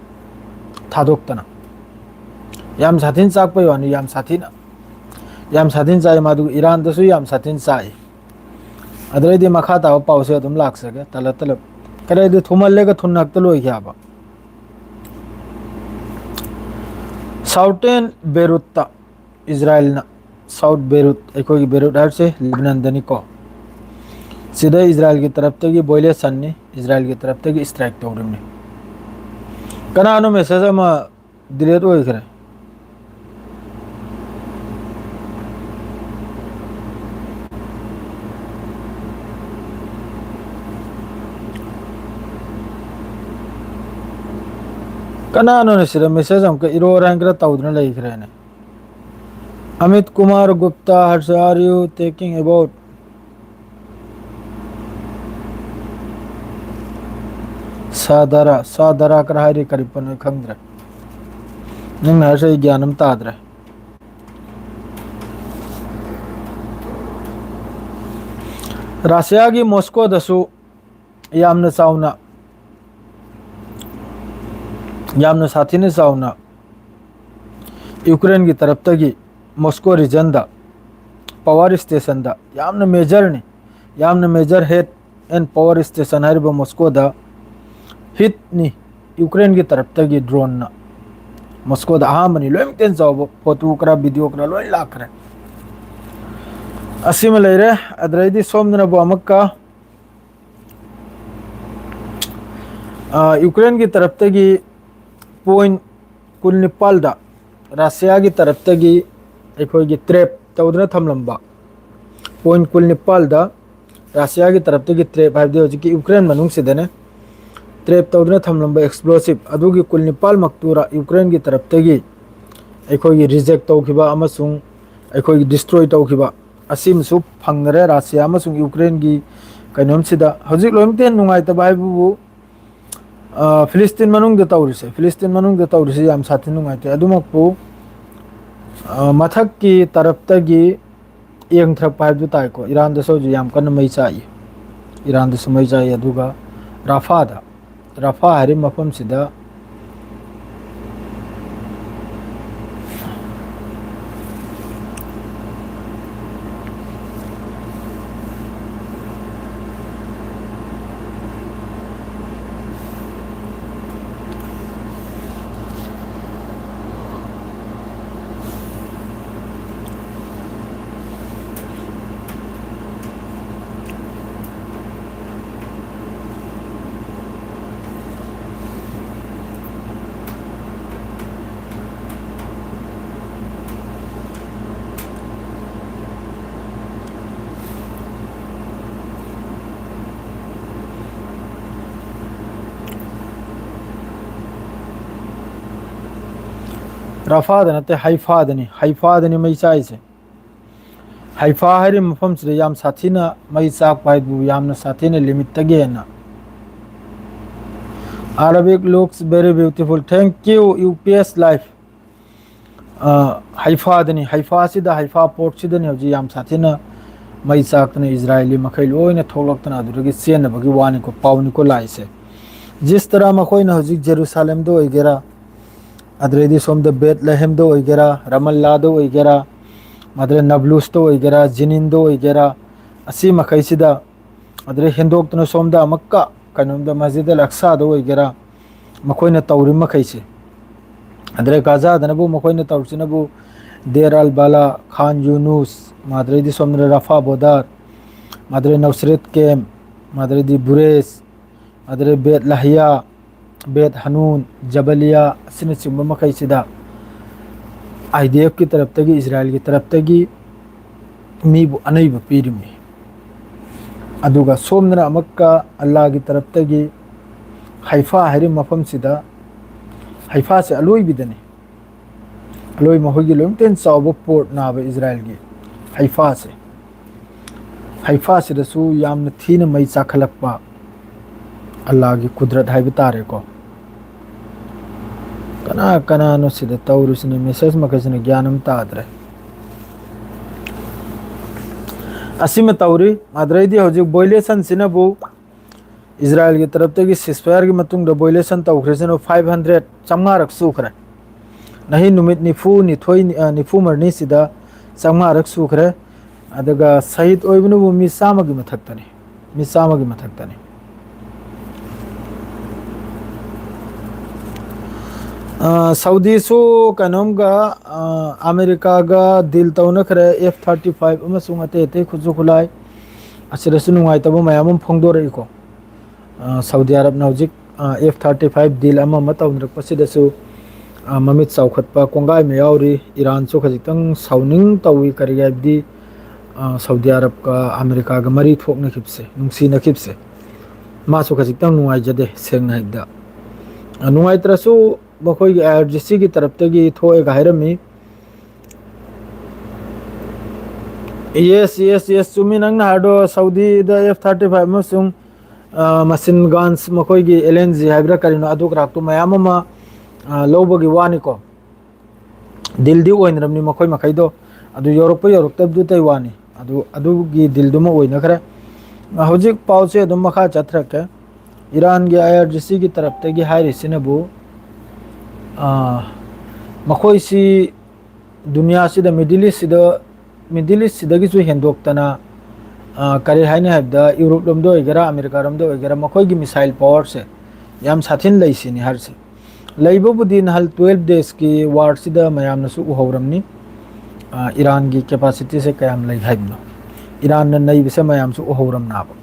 ꯊꯥꯗꯣꯛꯇꯅ꯫ ꯌꯥꯝ ꯁꯥꯊꯤꯅ ꯆꯥꯛꯄꯩ ꯋꯥꯅꯤ, ꯌꯥꯝ ꯁꯥꯊꯤꯅ, ꯌꯥꯝ ꯁꯥꯊꯤꯅ ꯆꯥꯛꯏ꯫ ꯃꯥꯗꯨ ꯏꯔꯥꯟꯗꯁꯨ ꯌꯥꯝ ꯁꯥꯊꯤꯅ ꯆꯥꯛꯏ꯫ ꯑꯗꯨꯗꯩꯗꯤ ꯃꯈꯥ ꯇꯥꯕ ꯄꯥꯎꯁꯦ ꯑꯗꯨꯝ ꯂꯥꯛꯆꯒꯦ ꯇꯂꯞ ꯇꯂꯞ꯫ ꯀꯔꯤꯗꯤ ꯊꯨꯃꯜꯂꯦꯒ ꯊꯨꯅ ꯍꯦꯛꯇ ꯂꯣꯏꯈꯤ ꯍꯥꯏꯕ꯫ ꯁꯥꯎꯇꯦꯟ ꯕꯦꯔꯨꯠꯇ ꯏꯖꯔꯥꯌꯦꯜꯅ, ꯁꯥꯎꯠ ꯕꯦꯔꯨꯠ, ꯑꯩꯈꯣꯏꯒꯤ ꯕꯦꯔꯨꯠ ꯍꯥꯏꯔꯤꯁꯦ ꯂꯦꯕꯅꯟꯗꯅꯤꯀꯣ꯫ ꯁꯤꯗ ꯏꯖꯔꯥꯌꯦꯜꯒꯤ ꯇꯔꯞꯇꯒꯤ ꯚꯣꯏꯂꯦꯁꯟꯅꯤ, ꯏꯖꯔꯥꯌꯦꯜꯒꯤ ꯇꯔꯞꯇꯒꯤ ꯁ꯭ꯇ꯭ꯔꯥꯏꯛ ꯇꯧꯔꯤꯕꯅꯤ꯫ ꯀꯅꯥꯅꯣ ꯃꯦꯁꯦꯖ ꯑꯃ ꯗꯤꯂꯦꯠ ꯑꯣꯏꯈ꯭ꯔꯦ? ꯀꯅꯥꯅꯣꯅꯦ ꯁꯤꯗ ꯃꯦꯁꯦꯖ ꯑꯃꯨꯛꯀ ꯏꯔꯣ ꯔꯥꯏꯟ ꯈꯔ ꯇꯧꯗꯨꯅ ꯂꯩꯈ꯭ꯔꯦꯅꯦ? Amit Kumar Gupta, how are you taking about? ꯁꯥꯗꯔꯥ, ꯁꯥꯗꯔꯥ ꯈꯔ ꯍꯥꯏꯔꯤ, ꯀꯔꯤ ꯄꯣꯠꯅꯣ ꯑꯩ ꯈꯪꯗ꯭ꯔꯦ꯫ ꯅꯪꯅ ꯍꯥꯏꯔꯤꯁꯦ ꯑꯩ ꯒ꯭ꯌꯥꯟ ꯑꯃ ꯇꯥꯗ꯭ꯔꯦ꯫ ꯔꯁꯤꯌꯥꯒꯤ ꯃꯣꯁꯀꯣꯗꯁꯨ ꯌꯥꯝꯅ ꯆꯥꯎꯅ, ꯌꯥꯝꯅ ꯁꯥꯊꯤꯅ ꯆꯥꯎꯅ ꯌꯨꯀ꯭ꯔꯦꯟꯒꯤ ꯇꯔꯞꯇꯒꯤ ꯃꯣꯁꯀꯣ ꯔꯤꯖꯟꯗ ꯄꯋꯥꯔ ꯁ꯭ꯇꯦꯁꯟꯗ, ꯌꯥꯝꯅ ꯃꯦꯖꯔꯅꯤ, ꯌꯥꯝꯅ major heat and power station ꯍꯥꯏꯔꯤꯕ ꯃꯣꯁꯀꯣꯗ ꯍꯤꯠꯅꯤ꯫ ꯌꯨꯀ꯭ꯔꯦꯟꯒꯤ ꯇꯔꯞꯇꯒꯤ ꯗ꯭ꯔꯣꯟꯅ ꯃꯣꯁꯀꯣꯗ ꯑꯍꯥꯟꯕꯅꯤ꯫ ꯂꯣꯏꯅꯃꯛꯇꯩ ꯍꯦꯟꯅ ꯆꯥꯎꯕ ꯐꯣꯇꯣ ꯈꯔ, ꯚꯤꯗꯤꯑꯣ ꯈꯔ ꯂꯣꯏ ꯂꯥꯛꯈ꯭ꯔꯦ꯫ ꯑꯁꯤꯃ ꯂꯩꯔꯦ꯫ ꯑꯗꯨꯗꯩꯗꯤ ꯁꯣꯝꯗꯅꯕꯨ ꯑꯃꯨꯛꯀ ꯑ, ꯌꯨꯀ꯭ꯔꯦꯟꯒꯤ ꯇꯔꯞꯇꯒꯤ ꯄꯣꯏꯟ ꯀꯨꯟꯅꯤꯄꯥꯜꯗ ꯔꯁꯤꯌꯥꯒꯤ ꯇꯔꯞꯇꯒꯤ ꯑꯩꯈꯣꯏꯒꯤ ꯇ꯭ꯔꯦꯞ ꯇꯧꯗꯨꯅ ꯊꯝꯂꯝꯕ ꯄꯣꯏꯟ ꯀꯨꯟꯅꯤꯄꯥꯜꯗ ꯔꯁꯤꯌꯥꯒꯤ ꯇꯔꯞꯇꯒꯤ ꯇ꯭ꯔꯦꯞ ꯍꯥꯏꯕꯗꯤ ꯍꯧꯖꯤꯛꯀꯤ ꯌꯨꯀ꯭ꯔꯦꯟ ꯃꯅꯨꯡꯁꯤꯗꯅꯦ, ꯇ꯭ꯔꯦꯞ ꯇꯧꯗꯨꯅ ꯊꯝꯂꯝꯕ ꯑꯦꯛꯁꯄ꯭ꯂꯣꯁꯤꯞ ꯑꯗꯨꯒꯤ ꯀꯨꯟꯅꯤꯄꯥꯜꯃꯛꯇꯨꯔ ꯌꯨꯀ꯭ꯔꯦꯟꯒꯤ ꯇꯔꯞꯇꯒꯤ ꯑꯩꯈꯣꯏꯒꯤ ꯔꯤꯖꯦꯛ ꯇꯧꯈꯤꯕ ꯑꯃꯁꯨꯡ ꯑꯩꯈꯣꯏꯒꯤ ꯗꯤꯁꯇ꯭ꯔꯣꯏ ꯇꯧꯈꯤꯕ ꯑꯁꯤꯃꯁꯨ ꯐꯪꯅꯔꯦ꯫ ꯔꯁꯤꯌꯥ ꯑꯃꯁꯨꯡ ꯌꯨꯀ꯭ꯔꯦꯟꯒꯤ ꯀꯩꯅꯣꯝꯁꯤꯗ ꯍꯧꯖꯤꯛ ꯂꯣꯏꯅꯃꯛꯇ ꯍꯦꯟꯅ ꯅꯨꯡꯉꯥꯏꯇꯕ ꯍꯥꯏꯕꯕꯨ, ꯑ, ꯐꯤꯂꯤꯁꯇꯤꯟ ꯃꯅꯨꯡꯗ ꯇꯧꯔꯤꯁꯦ, ꯐꯤꯂꯤꯁꯇꯤꯟ ꯃꯅꯨꯡꯗ ꯇꯧꯔꯤꯁꯦ ꯌꯥꯝ ꯁꯥꯊꯤꯅ ꯅꯨꯡꯉꯥꯏꯇꯦ꯫ ꯑꯗꯨꯃꯛꯄꯨ, ꯑ, ꯃꯊꯛꯀꯤ ꯇꯔꯞꯇꯒꯤ ꯌꯦꯡꯊꯔꯛꯄ ꯍꯥꯏꯕꯗꯨ ꯇꯥꯏꯀꯣ꯫ ꯏꯔꯥꯟꯗꯁꯨ ꯍꯧꯖꯤꯛ ꯌꯥꯝ ꯀꯟꯅ ꯃꯩ ꯆꯥꯛꯏ꯫ ꯏꯔꯥꯟꯗꯁꯨ ꯃꯩ ꯆꯥꯛꯏ꯫ ꯑꯗꯨꯒ ꯔꯥꯐꯥꯗ, ꯔꯥꯐꯥ ꯍꯥꯏꯔꯤꯕ ꯃꯐꯝꯁꯤꯗ ꯔꯥꯐꯥꯗ ꯅꯠꯇꯦ, ꯍꯩꯐꯥꯗꯅꯤ꯫ ꯍꯩꯐꯥꯗꯅꯤ ꯃꯩ ꯆꯥꯛꯏꯁꯦ꯫ ꯍꯩꯐꯥ ꯍꯥꯏꯔꯤꯕ ꯃꯐꯝꯁꯤꯗ ꯌꯥꯝ ꯁꯥꯊꯤꯅ ꯃꯩ ꯆꯥꯛꯄ ꯍꯥꯏꯕꯨ, ꯌꯥꯝꯅ ꯁꯥꯊꯤꯅ ꯂꯤꯃꯤꯠꯇꯒꯤ ꯍꯦꯟꯅ꯫ Arabic looks very beautiful. Thank you, U P S Life. ꯑ, ꯍꯩꯐꯥꯗꯅꯤ, ꯍꯩꯐꯥꯁꯤꯗ, ꯍꯩꯐꯥ ꯄꯣꯔꯠꯁꯤꯗꯅꯤ ꯍꯧꯖꯤꯛ ꯌꯥꯝ ꯁꯥꯊꯤꯅ ꯃꯩ ꯆꯥꯛꯇꯅ ꯏꯖꯔꯥꯏꯂꯤ ꯃꯈꯩ ꯂꯣꯏꯅ ꯊꯣꯛꯂꯛꯇꯅ ꯑꯗꯨꯗꯒꯤ ꯆꯦꯟꯅꯕꯒꯤ ꯋꯥꯅꯤꯀꯣ, ꯄꯥꯎꯅꯤꯀꯣ ꯂꯥꯛꯏꯁꯦ꯫ ꯖꯤꯁ ꯇꯔꯥ ꯃꯈꯣꯏꯅ ꯍꯧꯖꯤꯛ ꯖꯦꯔꯨꯁꯥꯂꯦꯝꯗ ꯑꯣꯏꯒꯦꯔꯥ, ꯑꯗꯨꯗꯩꯗꯤ ꯁꯣꯝꯗ ꯕꯦꯠ ꯂꯦꯍꯦꯝꯗ ꯑꯣꯏꯒꯦꯔꯥ, ꯔꯃꯜꯂꯥꯗ ꯑꯣꯏꯒꯦꯔꯥ, ꯃꯗꯨꯗꯩ ꯅꯕ꯭ꯂꯨꯁꯇ ꯑꯣꯏꯒꯦꯔꯥ, ꯖꯤꯅꯤꯟꯗ ꯑꯣꯏꯒꯦꯔꯥ, ꯑꯁꯤ ꯃꯈꯩꯁꯤꯗ, ꯑꯗꯨꯗꯩ ꯍꯦꯟꯗꯣꯛꯇꯨꯅ ꯁꯣꯝꯗ ꯑꯃꯨꯛꯀ ꯀꯩꯅꯣꯝꯗ ꯃꯁꯖꯤꯗ ꯑꯜ ꯑꯛꯁꯥꯗ ꯑꯣꯏꯒꯦꯔꯥ, ꯃꯈꯣꯏꯅ ꯇꯧꯔꯤ ꯃꯈꯩꯁꯦ, ꯑꯗꯨꯗꯩ ꯒꯥꯖꯥꯗꯅꯕꯨ ꯃꯈꯣꯏꯅ ꯇꯧꯔꯤꯁꯤꯅꯕꯨ ꯗꯦꯔ ꯑꯜ ꯕꯂꯥ, ꯈꯥꯟ ꯌꯨꯅꯨꯁ, ꯃꯗꯨꯗꯩꯗꯤ ꯁꯣꯝꯗ ꯔꯐꯥ ꯕꯣꯗꯥꯔ, ꯃꯗꯨꯗꯩ ꯅꯧꯁꯔꯦꯠ ꯀꯦꯝ, ꯃꯗꯨꯗꯩꯗꯤ ꯕꯨꯔꯦꯖ, ꯑꯗꯨꯗꯩ ꯕꯦꯠ ꯂꯥꯍꯤꯌꯥ, ꯕꯦꯠ ꯍꯅꯨꯟ, ꯖꯕꯂꯤꯌꯥ ꯑꯁꯤꯅꯆꯤꯡꯕ ꯃꯈꯩꯁꯤꯗ I D F ꯀꯤ ꯇꯔꯞꯇꯒꯤ, ꯏꯖꯔꯥꯏꯜꯒꯤ ꯇꯔꯞꯇꯒꯤ ꯃꯤꯕꯨ ꯑꯅꯩꯕ ꯄꯤꯔꯤꯕꯅꯤ꯫ ꯑꯗꯨꯒ ꯁꯣꯝꯗꯅ ꯑꯃꯨꯛꯀ ꯑꯜꯂꯥꯒꯤ ꯇꯔꯞꯇꯒꯤ ꯍꯩꯐꯥ ꯍꯥꯏꯔꯤꯕ ꯃꯐꯝꯁꯤꯗ, ꯍꯩꯐꯥꯁꯦ ꯑꯂꯣꯏꯕꯤꯗꯅꯤ꯫ ꯂꯣꯏ ꯃꯈꯣꯏꯒꯤ ꯂꯣꯏꯅꯃꯛꯇꯩ ꯍꯦꯟꯅ ꯆꯥꯎꯕ ꯄꯣꯔꯠ ꯅꯥꯕ ꯏꯖꯔꯥꯏꯜꯒꯤ ꯍꯩꯐꯥꯁꯦ, ꯍꯩꯐꯥꯁꯤꯗꯁꯨ ꯌꯥꯝꯅ ꯊꯤꯅ ꯃꯩ ꯆꯥꯛꯈꯠꯂꯛꯄ ꯑꯜꯂꯥꯒꯤ ꯀꯨꯗꯔꯠ ꯍꯥꯏꯕ ꯇꯥꯔꯦꯀꯣ꯫ ꯀꯅꯥ ꯀꯅꯥꯅꯣ ꯁꯤꯗ ꯇꯧꯔꯤꯁꯤꯅ? ꯃꯦꯁꯦꯖ ꯃꯈꯩꯁꯤꯅ ꯒ꯭ꯌꯥꯟ ꯑꯃ ꯇꯥꯗ꯭ꯔꯦ꯫ ꯑꯁꯤꯃ ꯇꯧꯔꯤ꯫ ꯑꯗꯨꯗꯩꯗꯤ ꯍꯧꯖꯤꯛ ꯚꯣꯏꯂꯦꯁꯟꯁꯤꯅꯕꯨ ꯏꯖꯔꯥꯏꯜꯒꯤ ꯇꯔꯞꯇꯒꯤ ꯁꯤꯁꯐꯥꯌꯔꯒꯤ ꯃꯇꯨꯡꯗ ꯚꯣꯏꯂꯦꯁꯟ ꯇꯧꯈ꯭ꯔꯤꯁꯤꯅ ꯐꯥꯏꯚ ꯍꯟꯗ꯭ꯔꯦꯠ, ꯆꯥꯝꯃꯉꯥꯔꯛ ꯁꯨꯈ꯭ꯔꯦ꯫ ꯅꯍꯤ ꯅꯨꯃꯤꯠ ꯅꯤꯐꯨ ꯅꯤꯊꯣꯏ, ꯑ, ꯅꯤꯐꯨ ꯃꯔꯤꯅꯤꯁꯤꯗ ꯆꯥꯝꯃꯉꯥꯔꯛ ꯁꯨꯈ꯭ꯔꯦ꯫ ꯑꯗꯨꯒ ꯁꯍꯤꯗ ꯑꯣꯏꯕꯅꯕꯨ ꯃꯤ ꯆꯥꯝꯃꯒꯤ ꯃꯊꯛꯇꯅꯤ, ꯃꯤ ꯆꯥꯝꯃꯒꯤ ꯃꯊꯛꯇꯅꯤ꯫ ꯑ, ꯁꯥꯎꯗꯤꯁꯨ ꯀꯩꯅꯣꯝꯒ, ꯑ, ꯑꯃꯦꯔꯤꯀꯥꯒ ꯗꯤꯜ ꯇꯧꯅꯈ꯭ꯔꯦ, ꯑꯦꯐ ꯊꯥꯔꯇꯤ ꯐꯥꯏꯚ ꯑꯃꯁꯨꯡ ꯑꯇꯩ ꯑꯇꯩ ꯈꯨꯠꯁꯨ ꯈꯨꯠꯂꯥꯏ꯫ ꯑꯁꯤꯗꯁꯨ ꯅꯨꯡꯉꯥꯏꯇꯕ ꯃꯌꯥꯝ ꯑꯃ ꯐꯣꯡꯗꯣꯔꯛꯏꯀꯣ꯫ ꯑ, ꯁꯥꯎꯗꯤ ꯑꯔꯕꯅ ꯍꯧꯖꯤꯛ, ꯑ, ꯑꯦꯐ ꯊꯥꯔꯇꯤ ꯐꯥꯏꯚ ꯗꯤꯜ ꯑꯃ ꯑꯃ ꯇꯧꯅꯔꯛꯄꯁꯤꯗꯁꯨ, ꯑ, ꯃꯃꯤꯠ ꯆꯥꯎꯈꯠꯄ ꯀꯣꯡꯒꯥꯏ ꯑꯃ ꯌꯥꯎꯔꯤ꯫ ꯏꯔꯥꯟꯁꯨ ꯈꯖꯤꯛꯇꯪ ꯁꯥꯎꯅꯤꯡ ꯇꯧꯏ, ꯀꯔꯤꯒꯤ ꯍꯥꯏꯕꯗꯤ, ꯑ, ꯁꯥꯎꯗꯤ ꯑꯔꯕꯀ ꯑꯃꯦꯔꯤꯀꯥꯒ ꯃꯔꯤ ꯊꯣꯛꯅꯈꯤꯕꯁꯦ, ꯅꯨꯡꯁꯤꯅꯈꯤꯕꯁꯦ, ꯃꯥꯁꯨ ꯈꯖꯤꯛꯇꯪ ꯅꯨꯡꯉꯥꯏꯖꯗꯦ, ꯁꯦꯡꯅ ꯍꯥꯏꯕꯗ꯫ ꯑ, ꯅꯨꯡꯉꯥꯏꯇ꯭ꯔꯁꯨ ꯃꯈꯣꯏꯒꯤ ꯑꯥꯏ ꯑꯥꯔ ꯖꯤ ꯁꯤꯒꯤ ꯇꯔꯞꯇꯒꯤ ꯊꯣꯛꯑꯦꯒ ꯍꯥꯏꯔꯝꯃꯤ꯫ ꯌꯦꯁ, ꯌꯦꯁ, ꯌꯦꯁ, ꯆꯨꯝꯃꯤ ꯅꯪꯅ ꯍꯥꯏꯔꯗꯣ꯫ ꯁꯥꯎꯗꯤꯗ ꯑꯦꯐ ꯊꯥꯔꯇꯤ ꯐꯥꯏꯚ ꯑꯃꯁꯨꯡ, ꯑ, ꯃꯁꯤꯟ ꯒꯥꯟꯁ, ꯃꯈꯣꯏꯒꯤ ꯑꯦꯜ ꯑꯦꯟ ꯖꯤ ꯍꯥꯏꯕ꯭ꯔꯥ ꯀꯔꯤꯅꯣ, ꯑꯗꯨ ꯀꯔꯥꯛꯇꯨ ꯃꯌꯥꯝ ꯑꯃ, ꯑ, ꯂꯧꯕꯒꯤ ꯋꯥꯅꯤꯀꯣ꯫ ꯗꯤꯜꯗꯤ ꯑꯣꯏꯅꯔꯝꯅꯤ ꯃꯈꯣꯏ ꯃꯈꯩꯗꯣ꯫ ꯑꯗꯨ ꯌꯧꯔꯛꯄ ꯌꯧꯔꯛꯇꯕꯗꯨꯇꯩ ꯋꯥꯅꯤ꯫ ꯑꯗꯨ, ꯑꯗꯨꯒꯤ ꯗꯤꯜꯗꯨꯃ ꯑꯣꯏꯅꯈ꯭ꯔꯦ꯫ ꯑ, ꯍꯧꯖꯤꯛ ꯄꯥꯎꯁꯦ ꯑꯗꯨꯝ ꯃꯈꯥ ꯆꯠꯊꯔꯛꯀꯦ꯫ ꯏꯔꯥꯟꯒꯤ ꯑꯥꯏ ꯑꯥꯔ ꯖꯤ ꯁꯤꯒꯤ ꯇꯔꯞꯇꯒꯤ ꯍꯥꯏꯔꯤꯁꯤꯅꯕꯨ, ꯑ, ꯃꯈꯣꯏꯁꯤ ꯗꯨꯅꯤꯌꯥꯁꯤꯗ, ꯃꯤꯗꯜ ꯏꯁꯁꯤꯗ, ꯃꯤꯗꯜ ꯏꯁꯁꯤꯗꯒꯤꯁꯨ ꯍꯦꯟꯗꯣꯛꯇꯅ, ꯑ, ꯀꯔꯤ ꯍꯥꯏꯅꯤ ꯍꯥꯏꯕꯗ, ꯌꯨꯔꯣꯞ ꯂꯣꯝꯗ ꯑꯣꯏꯒꯦꯔꯥ, ꯑꯃꯦꯔꯤꯀꯥ ꯂꯣꯝꯗ ꯑꯣꯏꯒꯦꯔꯥ, ꯃꯈꯣꯏꯒꯤ ꯃꯤꯁꯥꯏꯜ ꯄꯋꯥꯔꯁꯦ ꯌꯥꯝ ꯁꯥꯊꯤꯅ ꯂꯩ ꯁꯤꯅꯤ ꯍꯥꯏꯔꯤꯁꯦ꯫ ꯂꯩꯕꯕꯨꯗꯤ ꯅꯍꯥꯟ ꯇꯨꯋꯦꯜꯐ ꯗꯦꯖꯀꯤ ꯋꯥꯔꯁꯤꯗ ꯃꯌꯥꯝꯅꯁꯨ ꯎꯍꯧꯔꯝꯅꯤ, ꯑ, ꯏꯔꯥꯟꯒꯤ ꯀꯦꯄꯥꯁꯤꯇꯤꯁꯦ ꯀꯌꯥꯝ ꯂꯩ ꯍꯥꯏꯕꯅꯣ꯫ ꯏꯔꯥꯟꯅ ꯅꯩꯕꯁꯦ ꯃꯌꯥꯝꯁꯨ ꯎꯍꯧꯔꯝꯅꯕ꯫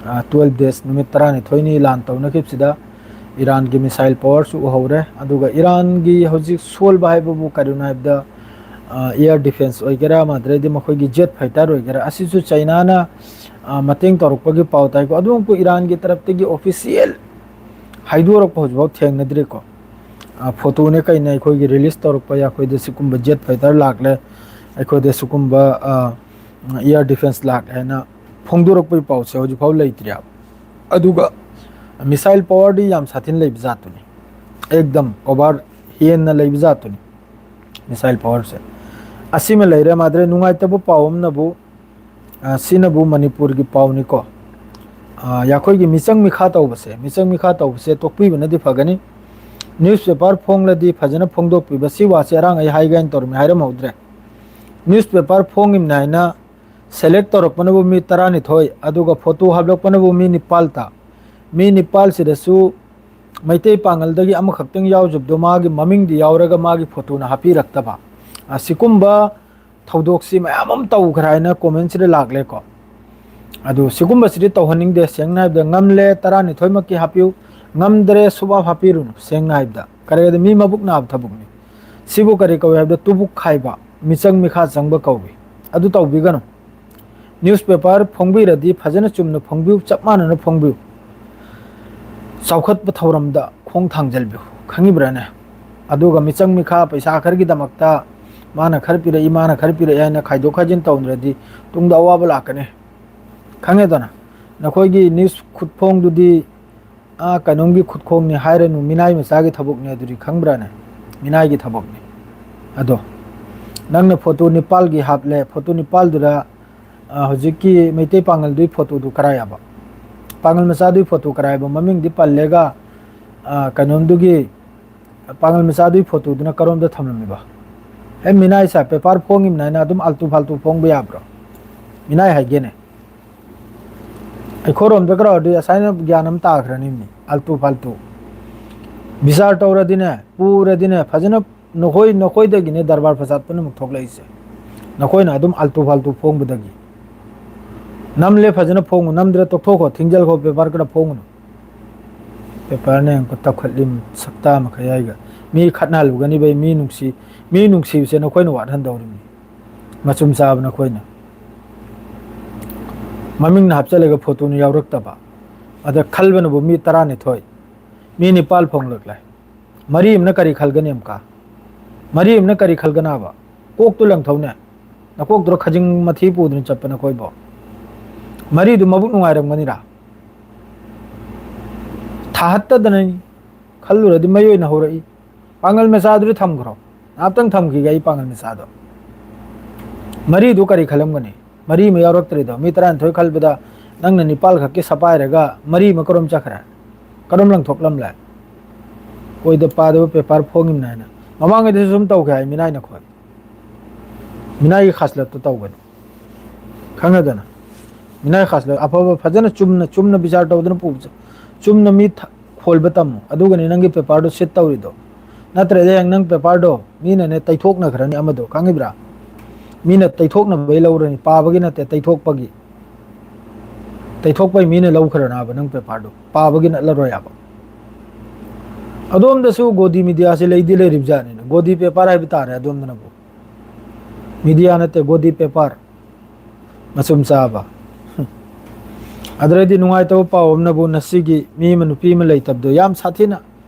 ꯑ, ꯇꯨꯋꯦꯜꯐ ꯗꯦꯖ, ꯅꯨꯃꯤꯠ ꯇꯔꯥꯅꯤꯊꯣꯏꯅꯤ ꯂꯥꯟ ꯇꯧꯅꯈꯤꯕꯁꯤꯗ ꯏꯔꯥꯟꯒꯤ ꯃꯤꯁꯥꯏꯜ ꯄꯋꯥꯔꯁꯨ ꯎꯍꯧꯔꯦ꯫ ꯑꯗꯨꯒ ꯏꯔꯥꯟꯒꯤ ꯍꯧꯖꯤꯛ ꯁꯣꯜꯕ ꯍꯥꯏꯕꯕꯨ ꯀꯔꯤꯅꯣ ꯍꯥꯏꯕꯗ, ꯑ, ꯑꯦꯌꯔ ꯗꯤꯐꯦꯟꯁ ꯑꯣꯏꯒꯦꯔꯥ, ꯑꯗꯨꯗꯩꯗꯤ ꯃꯈꯣꯏꯒꯤ ꯖꯦꯠ ꯐꯥꯏꯇꯔ ꯑꯣꯏꯒꯦꯔꯥ, ꯑꯁꯤꯁꯨ ꯆꯩꯅꯥꯅ, ꯑ, ꯃꯇꯦꯡ ꯇꯧꯔꯛꯄꯒꯤ ꯄꯥꯎ ꯇꯥꯏꯀꯣ꯫ ꯑꯗꯨꯃꯛꯄꯨ ꯏꯔꯥꯟꯒꯤ ꯇꯔꯞꯇꯒꯤ ꯑꯣꯐꯤꯁꯤꯌꯦꯜ ꯍꯥꯏꯗꯣꯔꯛꯄ ꯍꯧꯖꯤꯛꯐꯥꯎ ꯊꯦꯡꯅꯗ꯭ꯔꯤꯀꯣ꯫ ꯐꯣꯇꯣꯅꯦ ꯀꯩꯅꯦ ꯑꯩꯈꯣꯏꯒꯤ ꯔꯤꯂꯤꯁ ꯇꯧꯔꯛꯄ, ꯑꯩꯈꯣꯏꯗ ꯁꯤꯒꯨꯝꯕ ꯖꯦꯠ ꯐꯥꯏꯇꯔ ꯂꯥꯛꯂꯦ, ꯑꯩꯈꯣꯏꯗ ꯁꯤꯒꯨꯝꯕ ꯏꯌꯥꯔ ꯗꯤꯐꯦꯟꯁ ꯂꯥꯛꯂꯦ ꯍꯥꯏꯅ ꯐꯣꯡꯗꯣꯔꯛꯄꯒꯤ ꯄꯥꯎꯁꯦ ꯍꯧꯖꯤꯛꯐꯥꯎ ꯂꯩꯇ꯭ꯔꯤꯕ꯫ ꯑꯗꯨꯒ ꯃꯤꯁꯥꯏꯜ ꯄꯋꯥꯔꯗꯤ ꯌꯥꯝ ꯁꯥꯊꯤꯅ ꯂꯩꯕ ꯖꯥꯠꯇꯨꯅꯤ, ꯑꯦꯛꯗꯝ ꯑꯣꯚꯔ ꯍꯦꯟꯅ ꯂꯩꯕ ꯖꯥꯠꯇꯨꯅꯤ ꯃꯤꯁꯥꯏꯜ ꯄꯋꯥꯔꯁꯦ꯫ ꯑꯁꯤꯃ ꯂꯩꯔꯦ꯫ ꯃꯥꯗ꯭ꯔꯦ ꯅꯨꯡꯉꯥꯏꯇꯕ ꯄꯥꯎ ꯑꯃꯅꯕꯨ, ꯑ, ꯁꯤꯅꯕꯨ ꯃꯅꯤꯄꯨꯔꯒꯤ ꯄꯥꯎꯅꯤꯀꯣ꯫ ꯑ, ꯑꯩꯈꯣꯏꯒꯤ ꯃꯤꯆꯪ ꯃꯤꯈꯥ ꯇꯧꯕꯁꯦ, ꯃꯤꯆꯪ ꯃꯤꯈꯥ ꯇꯧꯕꯁꯦ ꯇꯣꯛꯄꯤꯕꯅꯗꯤ ꯐꯒꯅꯤ꯫ ꯅ꯭ꯌꯨꯁꯄꯦꯄꯔ ꯐꯣꯡꯂꯗꯤ ꯐꯖꯅ ꯐꯣꯡꯗꯣꯛꯄꯤꯕ꯫ ꯁꯤ ꯋꯥꯁꯦ ꯑꯔꯥꯡ ꯑꯩ ꯍꯥꯏꯒꯦ ꯍꯥꯏꯅ ꯇꯧꯔꯝꯃꯤ, ꯍꯥꯏꯔꯝꯍꯧꯗ꯭ꯔꯦ꯫ ꯅ꯭ꯌꯨꯁꯄꯦꯄꯔ ꯐꯣꯡꯉꯤꯕꯅꯤ ꯍꯥꯏꯅ ꯁꯦꯂꯦꯛ ꯇꯧꯔꯛꯄꯅꯕꯨ ꯃꯤ ꯇꯔꯥꯅꯤꯊꯣꯏ, ꯑꯗꯨꯒ ꯐꯣꯇꯣ ꯍꯥꯞꯂꯛꯄꯅꯕꯨ ꯃꯤ ꯅꯤꯄꯥꯜ ꯇ-, ꯃꯤ ꯅꯤꯄꯥꯜꯁꯤꯗꯁꯨ ꯃꯩꯇꯩ ꯄꯥꯉꯜꯗꯒꯤ ꯑꯃꯈꯛꯇꯪ ꯌꯥꯎꯖꯕꯗꯣ ꯃꯥꯒꯤ ꯃꯃꯤꯡꯗꯤ ꯌꯥꯎꯔꯒ ꯃꯥꯒꯤ ꯐꯣꯇꯣꯅ ꯍꯥꯞꯄꯤꯔꯛꯇꯕ꯫ ꯑ, ꯁꯤꯒꯨꯝꯕ ꯊꯧꯗꯣꯛꯁꯤ ꯃꯌꯥꯝ ꯑꯃ ꯇꯧꯈ꯭ꯔꯦ ꯍꯥꯏꯅ ꯀꯣꯃꯦꯟꯁꯤꯗ ꯂꯥꯛꯂꯦꯀꯣ꯫ ꯑꯗꯨ ꯁꯤꯒꯨꯝꯕꯁꯤꯗꯤ ꯇꯧꯍꯟꯅꯤꯡꯗꯦ꯫ ꯁꯦꯡꯅ ꯍꯥꯏꯕꯗ ꯉꯝꯂꯦ ꯇꯔꯥꯅꯤꯊꯣꯏꯃꯛꯀꯤ ꯍꯥꯞꯄꯤꯌꯨ, ꯉꯝꯗ꯭ꯔꯦ ꯁꯨꯕꯥꯞ ꯍꯥꯞꯄꯤꯔꯨꯅꯨ꯫ ꯁꯦꯡꯅ ꯍꯥꯏꯕꯗ ꯀꯔꯤꯒꯤꯗ ꯃꯤ ꯃꯕꯨꯛ ꯅꯥꯕ ꯊꯕꯛꯅꯤ꯫ ꯁꯤꯕꯨ ꯀꯔꯤ ꯀꯧꯏ ꯍꯥꯏꯕꯗ ꯇꯨꯕꯨꯛ ꯈꯥꯏꯕ, ꯃꯤꯆꯪ ꯃꯤꯈꯥ ꯆꯪꯕ ꯀꯧꯏ꯫ ꯑꯗꯨ ꯇꯧꯕꯤꯒꯅꯨ꯫ ꯅ꯭ꯌꯨꯁꯄꯦꯄꯔ ꯐꯣꯡꯕꯤꯔꯗꯤ ꯐꯖꯅ ꯆꯨꯝꯅ ꯐꯣꯡꯕꯤꯌꯨ, ꯆꯞ ꯃꯥꯟꯅꯅ ꯐꯣꯡꯕꯤꯌꯨ꯫ ꯆꯥꯎꯈꯠꯄ ꯊꯧꯔꯝꯗ ꯈꯣꯡ ꯊꯥꯡꯖꯤꯜꯕꯤꯌꯨ, ꯈꯪꯉꯤꯕ꯭ꯔꯥꯅꯦ? ꯑꯗꯨꯒ ꯃꯤꯆꯪ ꯃꯤꯈꯥ ꯄꯩꯁꯥ ꯈꯔꯒꯤꯗꯃꯛꯇ ꯃꯥꯅ ꯈꯔ ꯄꯤꯔꯛꯏ, ꯃꯥꯅ ꯈꯔ ꯄꯤꯔꯛꯏ ꯍꯥꯏꯅ ꯈꯥꯏꯗꯣꯛ ꯈꯥꯏꯖꯤꯟ ꯇꯧꯗ꯭ꯔꯗꯤ ꯇꯨꯡꯗ ꯑꯋꯥꯕ ꯂꯥꯛꯀꯅꯤ꯫ ꯈꯪꯉꯦꯗꯅ? ꯅꯈꯣꯏꯒꯤ ꯅ꯭ꯌꯨꯁ ꯈꯨꯠꯐꯣꯡꯗꯨꯗꯤ, ꯑꯥ, ꯀꯩꯅꯣꯝꯒꯤ ꯈꯨꯠꯈꯣꯡꯅꯤ ꯍꯥꯏꯔꯅꯨ, ꯃꯤꯅꯥꯏ ꯃꯆꯥꯒꯤ ꯊꯕꯛꯅꯦ ꯑꯗꯨꯗꯤ, ꯈꯪꯕ꯭ꯔꯥꯅꯦ? ꯃꯤꯅꯥꯏꯒꯤ ꯊꯕꯛꯅꯤ꯫ ꯑꯗꯣ ꯅꯪꯅ ꯐꯣꯇꯣ ꯅꯤꯄꯥꯜꯒꯤ ꯍꯥꯞꯂꯦ, ꯐꯣꯇꯣ ꯅꯤꯄꯥꯜꯗꯨꯗ, ꯑꯥ, ꯍꯧꯖꯤꯛꯀꯤ ꯃꯩꯇꯩ ꯄꯥꯉꯜꯗꯨꯒꯤ ꯐꯣꯇꯣꯗꯨ ꯀꯔꯥꯏ ꯌꯥꯕ? ꯄꯥꯉꯜ ꯃꯆꯥꯗꯨꯒꯤ ꯐꯣꯇꯣ ꯀꯔꯥꯏ ꯌꯥꯕ? ꯃꯃꯤꯡꯗꯤ ꯄꯜꯂꯦꯒ, ꯑꯥ, ꯀꯩꯅꯣꯝꯗꯨꯒꯤ ꯄꯥꯉꯜ ꯃꯆꯥꯗꯨꯒꯤ ꯐꯣꯇꯣꯗꯨꯅ ꯀꯔꯣꯝꯗ ꯊꯝꯂꯝꯃꯤꯕ? ꯍꯦ, ꯃꯤꯅꯥꯏ ꯁꯥ, ꯄꯦꯄꯔ ꯐꯣꯡꯉꯤꯕꯅꯤ ꯍꯥꯏꯅ ꯑꯗꯨꯝ ꯑꯜꯇꯨ ꯐꯥꯜꯇꯨ ꯐꯣꯡꯕ ꯌꯥꯕ꯭ꯔꯣ? ꯃꯤꯅꯥꯏ ꯍꯥꯏꯒꯦꯅꯦ꯫ ꯑꯩꯈꯣꯏꯔꯣꯝꯗ ꯈꯔꯗꯤ ꯑꯁꯥꯏꯅ ꯒ꯭ꯌꯥꯟ ꯑꯃ ꯇꯥꯈ꯭ꯔꯅꯤꯅꯦ, ꯑꯜꯇꯨ ꯐꯥꯜꯇꯨ꯫ ꯕꯤꯆꯥꯔ ꯇꯧꯔꯗꯤꯅꯦ, ꯄꯨꯔꯗꯤꯅꯦ, ꯐꯖꯅ ꯅꯈꯣꯏ, ꯅꯈꯣꯏꯗꯒꯤꯅꯦ ꯗꯔꯕꯥꯔ ꯐꯁꯥꯠ ꯄꯨꯝꯅꯃꯛ ꯊꯣꯛꯂꯛꯏꯁꯦ꯫ ꯅꯈꯣꯏꯅ ꯑꯗꯨꯝ ꯑꯜꯇꯨ ꯐꯥꯜꯇꯨ ꯐꯣꯡꯕꯗꯒꯤ꯫ ꯅꯝꯂꯦ ꯐꯖꯅ ꯐꯣꯡꯉꯨ, ꯅꯝꯗ꯭ꯔꯦ ꯇꯣꯛꯊꯣꯛꯈꯣ, ꯊꯤꯡꯖꯤꯜꯈꯣ, ꯄꯦꯄꯔ ꯈꯔ ꯐꯣꯡꯉꯨꯅꯨ꯫ ꯄꯦꯄꯔꯅ ꯌꯦꯡꯉꯨ ꯇꯧꯈꯠꯂꯤ ꯁꯛꯇꯥ ꯃꯈꯩ ꯍꯥꯏꯒ꯫ ꯃꯤ ꯈꯠꯅꯍꯜꯂꯨꯒꯅꯤꯕꯩ, ꯃꯤ ꯅꯨꯡꯁꯤ, ꯃꯤ ꯅꯨꯡꯁꯤꯕꯁꯦ ꯅꯈꯣꯏꯅ ꯋꯥꯠꯍꯟꯗꯧꯔꯤꯕꯅꯤ꯫ ꯃꯆꯨꯝ ꯆꯥꯕ ꯅꯈꯣꯏꯅ꯫ ꯃꯃꯤꯡꯅ ꯍꯥꯞꯆꯜꯂꯒ ꯐꯣꯇꯣꯅ ꯌꯥꯎꯔꯛꯇꯕ꯫ ꯑꯗ ꯈꯜꯕꯅꯕꯨ ꯃꯤ ꯇꯔꯥꯅꯤꯊꯣꯏ, ꯃꯤ ꯅꯤꯄꯥꯜ ꯐꯣꯡꯂꯛꯂꯦ꯫ ꯃꯔꯤ ꯑꯃꯅ ꯀꯔꯤ ꯈꯜꯒꯅꯤ ꯑꯃꯨꯛꯀ? ꯃꯔꯤ ꯑꯃꯅ ꯀꯔꯤ ꯈꯜꯒꯅꯥꯕ? ꯀꯣꯛꯇꯨ ꯂꯪꯊꯧꯅꯦ꯫ ꯅꯀꯣꯛꯇꯨꯗ ꯈꯖꯤꯡ ꯃꯊꯤ ꯄꯨꯗꯨꯅ ꯆꯠꯄ ꯅꯈꯣꯏꯕꯣ꯫ ꯃꯔꯤꯗꯨ ꯃꯕꯨꯛ ꯅꯨꯡꯉꯥꯏꯔꯝꯒꯅꯤꯔꯥ? ꯊꯥꯍꯠꯇꯗꯅꯅꯤ꯫ ꯈꯜꯂꯨꯔꯗꯤ ꯃꯩ ꯑꯣꯏꯅ ꯍꯧꯔꯛꯏ꯫ ꯄꯥꯡꯒꯜ ꯃꯆꯥꯗꯨꯗꯤ ꯊꯝꯈ꯭ꯔꯣ꯫ ꯉꯥꯏꯍꯥꯛꯇꯪ ꯊꯝꯈꯤꯒꯦ ꯑꯩ ꯄꯥꯡꯒꯜ ꯃꯆꯥꯗꯣ꯫ ꯃꯔꯤꯗꯨ ꯀꯔꯤ ꯈꯜꯂꯝꯒꯅꯤ? ꯃꯔꯤ ꯑꯃ ꯌꯥꯎꯔꯛꯇ꯭ꯔꯤꯗꯣ꯫ ꯃꯤ ꯇꯔꯥꯅꯤꯊꯣꯏ ꯈꯜꯕꯗ ꯅꯪꯅ ꯅꯤꯄꯥꯜ ꯈꯛꯀꯤ ꯁꯄꯥꯏꯔꯒ ꯃꯔꯤ ꯑꯃ ꯀꯔꯣꯝ ꯆꯠꯈ꯭ꯔꯦ? ꯀꯔꯣꯝ ꯂꯪꯊꯣꯛꯂꯝꯂꯦ? ꯑꯣꯏꯗ ꯄꯥꯗꯕ ꯄꯦꯄꯔ ꯐꯣꯡꯉꯤꯕꯅꯦ ꯍꯥꯏꯅ꯫ ꯃꯃꯥꯡꯉꯩꯗꯁꯨ ꯁꯨꯝ ꯇꯧꯈꯤ ꯍꯥꯏ ꯃꯤꯅꯥꯏꯅ ꯈꯣꯏ꯫ ꯃꯤꯅꯥꯏꯒꯤ ꯈꯥꯁꯂꯠꯇꯣ ꯇꯧꯒꯅꯨ꯫ ꯈꯪꯉꯦꯗꯅ? ꯃꯤꯅꯥꯏ ꯈꯥꯁꯂꯠ ꯑꯐꯕ ꯐꯖꯅ ꯆꯨꯝꯅ, ꯆꯨꯝꯅ ꯕꯤꯆꯥꯔ ꯇꯧꯗꯅ ꯄꯨꯕ ꯆ-, ꯆꯨꯝꯅ ꯃꯤ ꯊ-, ꯈꯣꯜꯕ ꯇꯝꯃꯨ꯫ ꯑꯗꯨꯒꯅꯤ ꯅꯪꯒꯤ ꯄꯦꯄꯔꯗꯣ ꯁꯤꯠ ꯇꯧꯔꯤꯗꯣ꯫ ꯅꯠꯇ꯭ꯔꯗꯤ ꯍꯌꯦꯡ ꯅꯪ ꯄꯦꯄꯔꯗꯣ ꯃꯤꯅꯅꯦ ꯇꯩꯊꯣꯛꯅꯈ꯭ꯔꯅꯤ ꯑꯃꯗꯣ, ꯈꯪꯉꯤꯕ꯭ꯔꯥ? ꯃꯤꯅ ꯇꯩꯊꯣꯛꯅꯕꯩ ꯂꯧꯔꯅꯤ, ꯄꯥꯕꯒꯤ ꯅꯠꯇꯦ, ꯇꯩꯊꯣꯛꯄꯒꯤ꯫ ꯇꯩꯊꯣꯛꯄꯩ ꯃꯤꯅ ꯂꯧꯈ꯭ꯔꯅꯥꯕ ꯅꯪ ꯄꯦꯄꯔꯗꯣ, ꯄꯥꯕꯒꯤ ꯅꯠꯂꯔꯣꯏ ꯍꯥꯏꯕ꯫ ꯑꯗꯣꯝꯗꯁꯨ ꯒꯣꯗꯤ ꯃꯤꯗꯤꯌꯥꯁꯤ ꯂꯩꯗꯤ ꯂꯩꯔꯤꯕ ꯖꯥꯠꯅꯤꯅꯦ꯫ ꯒꯣꯗꯤ ꯄꯦꯄꯔ ꯍꯥꯏꯕ ꯇꯥꯔꯦ ꯑꯗꯣꯝꯗꯅꯕꯨ꯫ ꯃꯤꯗꯤꯌꯥ ꯅꯠꯇꯦ, ꯒꯣꯗꯤ ꯄꯦꯄꯔ꯫ ꯃꯆꯨꯝ ꯆꯥꯕ꯫ ꯑꯗꯨꯗꯩꯗꯤ ꯅꯨꯡꯉꯥꯏꯇꯕ ꯄꯥꯎ ꯑꯃꯅꯕꯨ ꯉꯁꯤꯒꯤ ꯃꯤ ꯑꯃ ꯅꯨꯄꯤ ꯑꯃ ꯂꯩꯇꯕꯗꯣ ꯌꯥꯝ ꯁꯥꯊꯤꯅ,